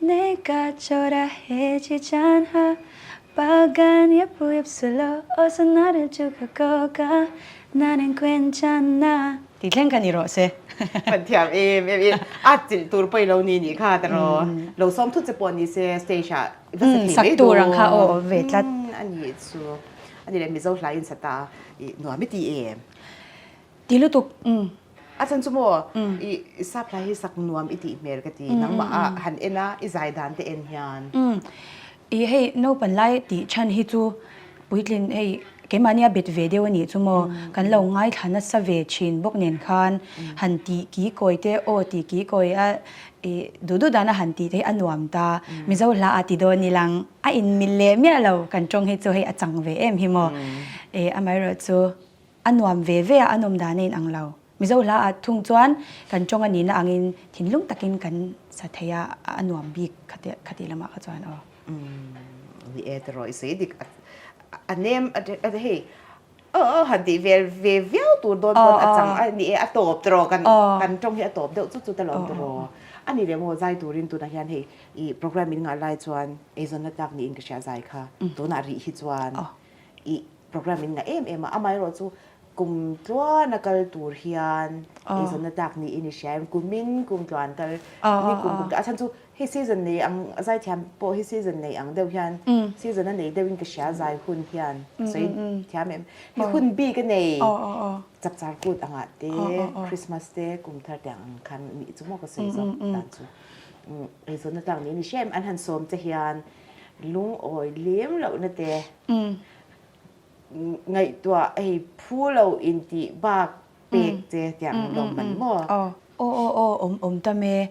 neka chora heji chanha Pagan yepu yepsulo osa nareul chuka koka nanen gwenchana Tih thleng kha ni rawh se. Kan thiam em em i a chilh tur pawh i lo ni nih kha tiraw. Lo sawm thut che pawh ni se stage ah i va sa thei mai dawn. Sak tur ang kha aw awm ve tlat. A nih chu. A ni leh Mizo hla in sa ta i nuam i ti em? Ti lutuk umm. A chhan chu maw i sap hla hi sak nuam i tih hmel ka ti nangmah a han en a i zai dan te en hian. Umm i hei naupan lai tih chhan hi chu puitlin hei keimahni a bet ve deuh a nih chu maw kan lo ngaithla nasa ve thin bawk nen khan han tih ki kawi te aw tih ki kawi a i duh duh dan a han tih te hi a nuam ta Mizo hla a ti dawn ilang a inmil leh miah lo kan tawng hi chu hei a chang ve em hi maw e amaherawhchu A nuam ve ve a, a nawm dan a inang lo. Mizo hla ah thung chuan kan tawng a nihna angin thinlung takin kan sa thei a, a nuam bik khati lamah kha chuan aw. Umm ni e tiraw i sawi dik a nem a hei aw aw han tih vel ve viau tur dawn pawn a chang a ni e a tawp tiraw kan kan tawng hi a tawp deuh chu chu ta lawm tiraw a ni leh maw zai turin tunah hian hei i program in ngah lai chuan eizawnna tlak niin ka hria zai kha tunah rih hi chuan i Program in ngah em em a, amaherawh chu kum tluan a kal tur hian eizawnna tlak niin i hria em, kumin kum tluan kal ni kum kum a chhan chu hei season nei ang zaithiam pawh hi season nei ang deuh hian season a nei deuhin ka hria zai hun hian sawi thiam em hei hun bik a nei chapchar kut angah te Christmas te kum thar te ang khan nih chu maw ka sawi zawk dan chu eizawnna tlak niin i hria em an han sawm che hian lungawi lem lohna te Ngaihtuah hei phu lo intih bak pek che tiang lawm man maw? Aw aw aw awm awm tam e.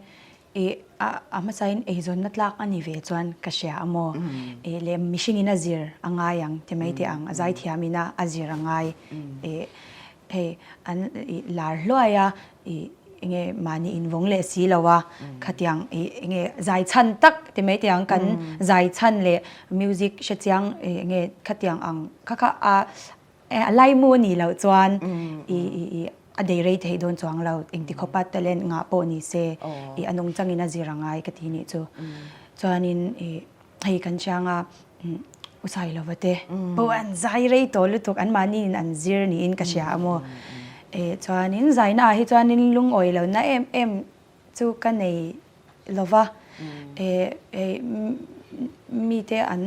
I a a hmasain eizawnna tlak a ni ve chuan ka hria a maw? I leh mihringin a zir a ngai ang ti mai teh ang a zaithiamin a a zir a ngai. I hei an i lar hluai a i enge mahni invawng leh si lo a, khatiang i enge zai chhan tak ti mai teh ang kan zai chhan leh music hre chiang i enge khatiang ang kha kha a a laimu a nih loh chuan i i i a dei rei theih dawn chuang lo engti khawpa talent ngah pawh ni se i a nungchangin a zir a ngai ka ti nih chu. Chuanin i hei kan chiang a u Sailova te pawh an zai rei tawh lutuk an mahni in an zir niin ka hria a maw. Eh chuanin zaina ah hi chuanin lungawi lohna em em chu ka nei lo va, eh hei mite an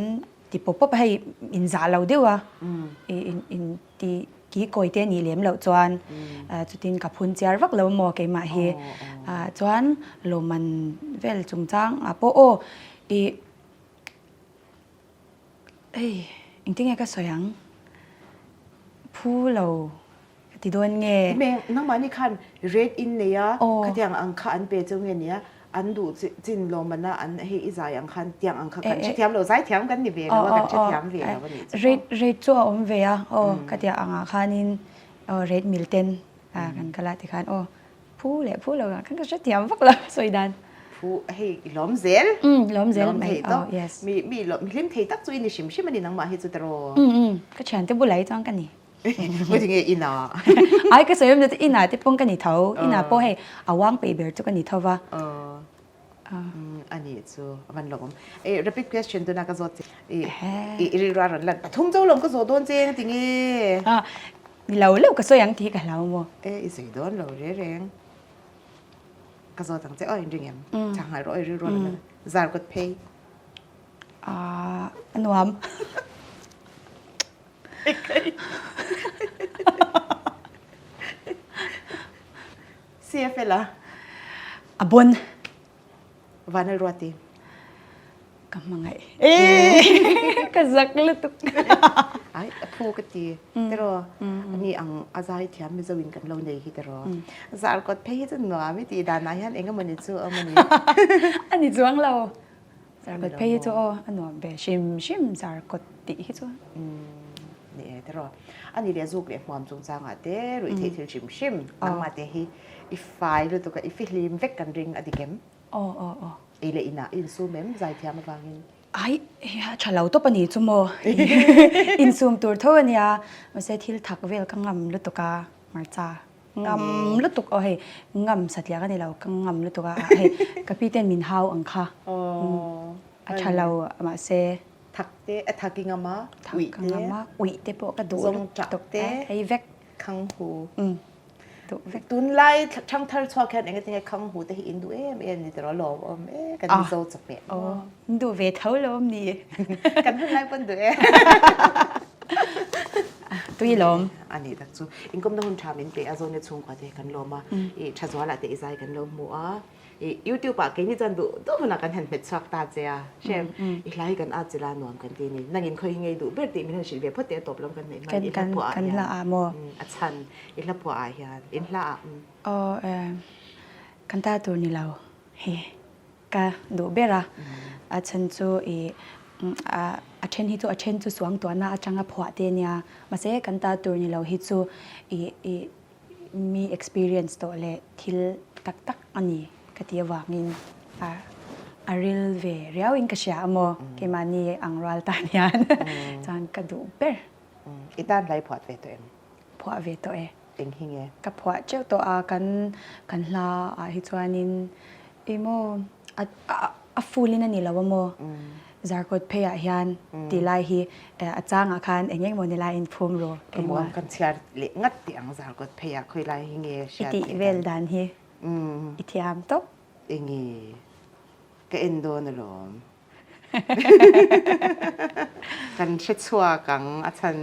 ti pawp pawp a, hei inzah lo deuh a, in in ti ki kawi te nih lem loh chuan chutin ka phun chiar vak lo maw keimah hi chuan lawmman vel chungchang ah pawh aw ih hei engtin nge ka sawi ang phu lo ka ti dawn nge. Nangmahni khan rate in nei a khatiang ang kha an pe cheu nge nia An duh chin lawm ana an hei i zai ang khan tiang ang kha kan hrethiam lo, zaithiam kan ni ve lo a, kan hrethiam ve lo a nih chu. Rate rate chu a awm ve a, aw ka tia angah khanin aw rate mil ten kan kal a tikhan aw phu leh phu lo ah khan ka hrethiam vak lo sawi dan. Phu hei i lawm zel. Umm lawm zel mai aw yes. Mi mi mi hlim thei tak chu i ni hrim hrim a ni nangmah hi chu tiraw. Umm umm ka thiante bulah hi chuan ka ni. Ngawi nge inah? Ai ka sawi awm chu inah te pawng ka ni tho. Inah pawh hei a uang peih ber chu ka ni tho va. A nih chu a van lawm. E rapid question tuna ka zawt che. I rilru a rawn lan pathum cho lawm ka zawh dawn che engati nge? Ni lo lo ka sawi ang tih hi ka hlau maw? E i sawi dawn lo re reng. Ka zawt ang che aw inring em? Chhanghai rawh i rilru a rawn lan. Zar kawt phei. A nuam. CFL a. A bon. Vanal Ruati. Ka hmangaih. Ee ka zak lutuk. Ai a phu ka ti. Tiraw ani ang a zai thiam Mizo in kan lo nei hi tiraw. Zar kawt phei hi chu nuam i tih danah hian engemawni chu a awm a ni. A ni chuang lo. Zarkawt phei hi chu aw a nuam ve hrim hrim zarkawt tih hi chu. Ni e tiraw. A ni leh zuk leh hmuam chungchangah te ruih theih thil hrim hrim nangmah te hi i fai lutuk a i fihlim vek kan ring a dik em? Aw aw aw. Ei leh inah i insum em zaithiam avangin? Ai a tha lo tawp a ni chu maw. Insum tur tho a nia mahse thil thak vel ka ngam lutuk a hmarcha. Ngam lutuk aw hei ngam satliah ka ni lo ka ngam lutuk a hei ka pi ten min hau ang kha a tha lo mahse thak te a thak i ngam a uih te ngam a uih te pawh ka duh lutuk te hei vek khang hu duh vek tunlai thang thar chhuak hian engatinge khang hu te hi in duh em em ni tiraw lawm awm e kan mizo chawhmeh in duh ve tho lawm ni kan hun lai pawn duh e Tui lawm. A nih tak chu. Inkawmna hun tha min pe a, Zone chhungkua te kan lawm a, i Thazuala te i zai kan lo hmu a, i YouTube ah keini chuan duh duh hunah kan han hmet chhuak ta che a, hrem i hla hi kan at chilh a nuam kan ti a ni. Nangin khawi hi ngei duh ber tih min han hrilh ve phawt teh a tawp lam kan hnaih hmain i hla phuah ah hian a chhan i hla phuah ah hian in hla ah. Aw kan ta tur ni lo hi. Ka duh ber a, a chhan chu i a then hi chu a then chu suangtuahna atanga phuah te ania, mahse kan ta tur ni lo hi chu i i mi experience tawh leh thil tak tak a ni ka ti avangin a a ril ve riau in ka hria a maw keimahni ang rual tan hian chuan ka duh ber. I tan hlai phuah ve tawh em? Phuah ve tawh e. Eng hi nge? Ka phuah teuh tawh a, kan kan hla ah hi chuanin emaw a a full in a ni lo a maw? Zarkawt phei ah hian tih lai hi a chang ah khan eng eng maw ni lai in phum ru. Ka hmu ang kan chhiar leh ngat tih ang zarkawt phei ah khawi lai hi nge hriat I tih vel dan hi i thiam tawp. Enge ka en dawn alawm. Kan hre chhuak ang a chhan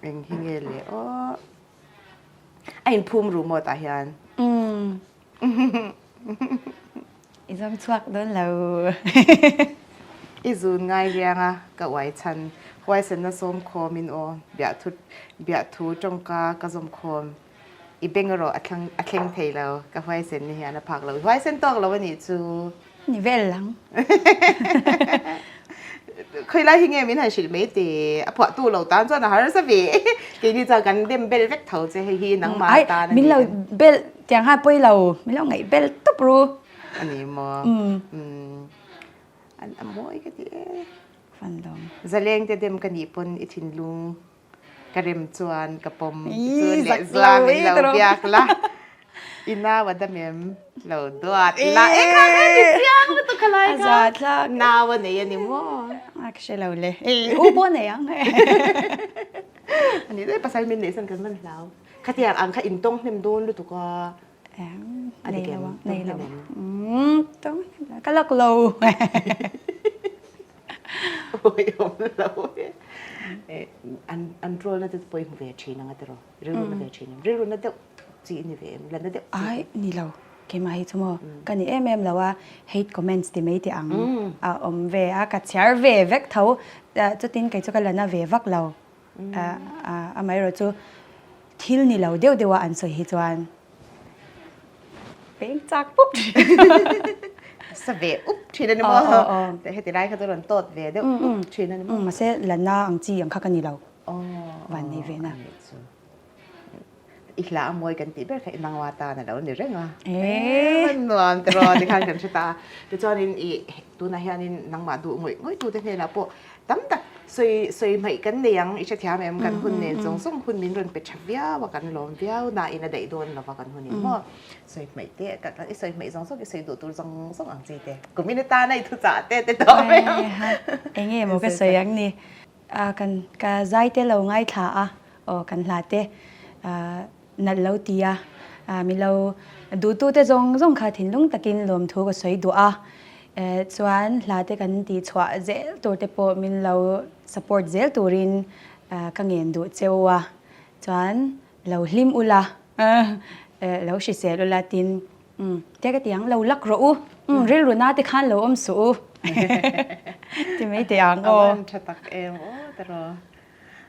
eng hi nge le aw a inphum ru maw tah hian. I zawng chhuak dawn lo. I zun ngai riang a ka uai chhan huaisenna sawm khawm in aw biahthu biahthu tawngka ka zawm khawm i beng erawh a thleng a thleng thei lo ka huaisen ni hian a phak lo i huaisen tawk lo a nih chu. Ni vel ang. Khawi lai hi nge min han hrilh mai te a phuah tu lo tan chuan a harsa ve keini chuan kan dem bel vek tho che hei hi nangmah atan a ni. Min lo bel tiang khan pawi lo min lo ngaih bel tawp ru. A ni maw a mawi ka ti e. Fanlawm. Zaleng te dem ka nih pawn i thinlung Ka rem chuan ka pawm chu leh zua min lo biak la. I nau a dam em? Lo duat la. E kha kha ti chiang lutuk kha lai kha. Nau a nei a ni maw? A ka hre lo le. U pawh nei ang. Ani daih pasal min neih san kan man hlau. Khatiang ang kha intawng hnem dawn lutuk a. A dik em? Nei lo. Tawng hnem lo. Ka lak lo. Awi awm lo e. An troll na te pawh i hmu ve thin ang a tiraw? Rilru na ve thin em? Rilru na deuh chi i ni ve em? La na deuh chi. Ai ni lo. Keimah hi chu maw ka ni em em lo a, hate comments ti mai teh ang a awm ve a, ka chhiar ve vek tho. Chutin kei chu ka la na ve vak lo. Amaherawh chu thil ni lo deuh deuh a an sawi hi chuan peng chak pup thin. Sa ve up thin a ni maw? Heti lai kha chu rawn tawt ve deuh up thin a ni maw? Mahse la na ang chi ang kha ka ni lo. Van nei ve na. I hla a mawi kan tih ber kha i nangwa tan a lo ni reng a. Eee nuam tiraw tikhan kan hre ta a. Tichuanin i tunah hianin nangmah duh ngawih ngawih tute hnenah pawh tam tak sawi sawi hmaih kan nei ang i hrethiam em kan hun nen zawng zawng hun min rawn pe tha viau a kan lawm viau nain a daih dawn lova kan hunin maw sawi hmaih te i sawi hmaih zawng zawng i sawi duh tur zawng zawng ang chi te kumin atana i thuchah te te tawh mai ang. Enge maw ka sawi ang ni. A kan ka zai te lo ngaithla a, aw kan hla te nalh lo ti a, mi lo duhtu te zawng zawng kha thinlung takin lawmthu ka sawi duh a, chuan hla te kan tih chhuah zel tur te pawh min lo support zel turin ka ngen duh cheu a, chuan lo hlim ula lo hrisel ula tin Umm, te ka ti ang, lo lak rawh u. Umm, rilru na te khan lo awm suh u. Ti mai teh ang aw. A van tha tak em aw tiraw.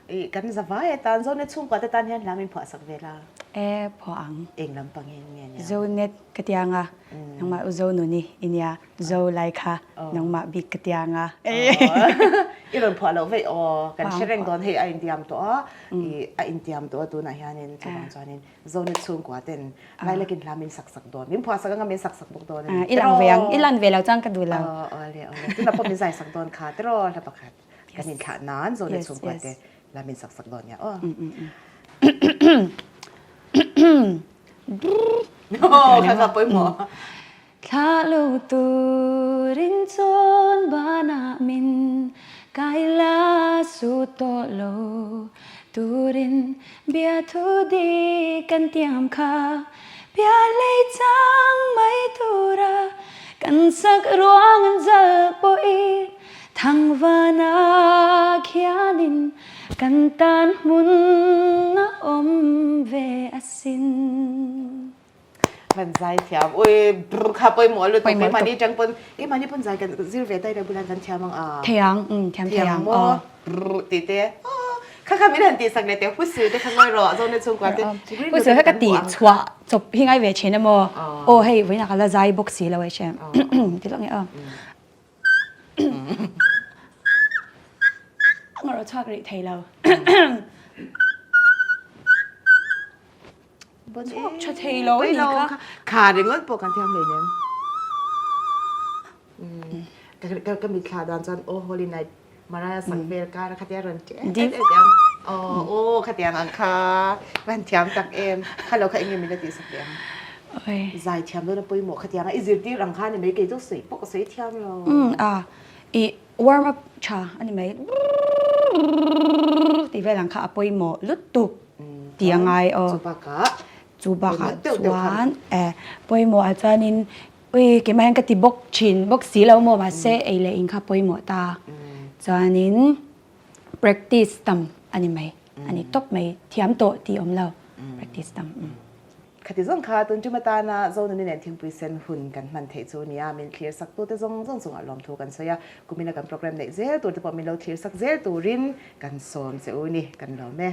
I kan zavai atan Zonet chhungkua te tan hian hla min phuah sak ve la. E, phuah ang. Eng lam pangin nge nia? Zonet ka ti ang a, nangmah u Zonuni i nia, Zo lai kha nangmah bik ka ti ang a. I rawn phuah loh veih aw, kan hre reng dawn hei a intiam tawh a, i a intiam tawh a tunah hianin chuvang chuanin Zonet chhungkua ten Lailakin hla min sak sak dawn. Min phuah sak anga min sak sak bawk dawn a ni. I lang ve ang. I lan ve lo chuan ka duh lo. Aw awle awle. Tunah pawh min zai sak dawn kha tiraw hla pakhat. Kan inthlah nan Zonet chhungkua te hla min sak sak dawn nia aw. Aw kha kha pawimawh. Thlah lo turin chawn banah min kai la su tawh lo turin biathu dik kan tiam kha bia lei chang mai tura kan sak ruang an zal pawhin thangvana khianin kan tan hmun a awm ve asin. Kan zai thiam ui brr kha pawimawh lutuk keimahni tang pawn keimahni pawn zai kan zir ve daih lo bulah kan thiam ang a thei ang um thiam thei ang maw brr tih te kha kha min han tih sak leh teh husu te kha ngawi rawh zawng na chhungkua te husu kha ka tih chhuah chawp hi ngai ve thin emaw aw hei vawiinah ka la zai bawk si lo e hre ti lawk nge aw Ngarawh chhuak rih thei lo. Chhuak tha thei lo a ni kha. Kha ringawt pawh kan thiam hleinem. Ka mitthla dan chuan Oh Holy Night Mariah sak vel kar a khatia rawn ṭe et et ang. Aw aw khatiang ang kha va han thiam tak em. Kha lo kha eng nge min la tih sak leh ang. Zai thiam dawn a pawimawh khatiang a i zirtir ang kha ni mai kei chu sawi pawh ka sawi thiam lo. A i warm up tha a ni mai tih vel ang kha a pawimawh lutuk. Ti a ngai aw. Chu bakah. Chu bakah chuan eh pawimawh ah chuanin ui keimah hian ka ti bawk thin bawk si lo maw mahse ei leh in kha pawimawh ta. Chuanin practice tam a ni mai a ni tawp mai thiam tawh tih awm lo practice tam. Khati zawng kha tun tum atana Zonuni nen thingpui sen hun kan hman theih chu nia min thlir sak tute zawng zawng chungah lawmthu kan sawi a, kumina kan program neih zel tur te pawh min lo thlir sak zel turin kan sawm che u ni kan lawm e.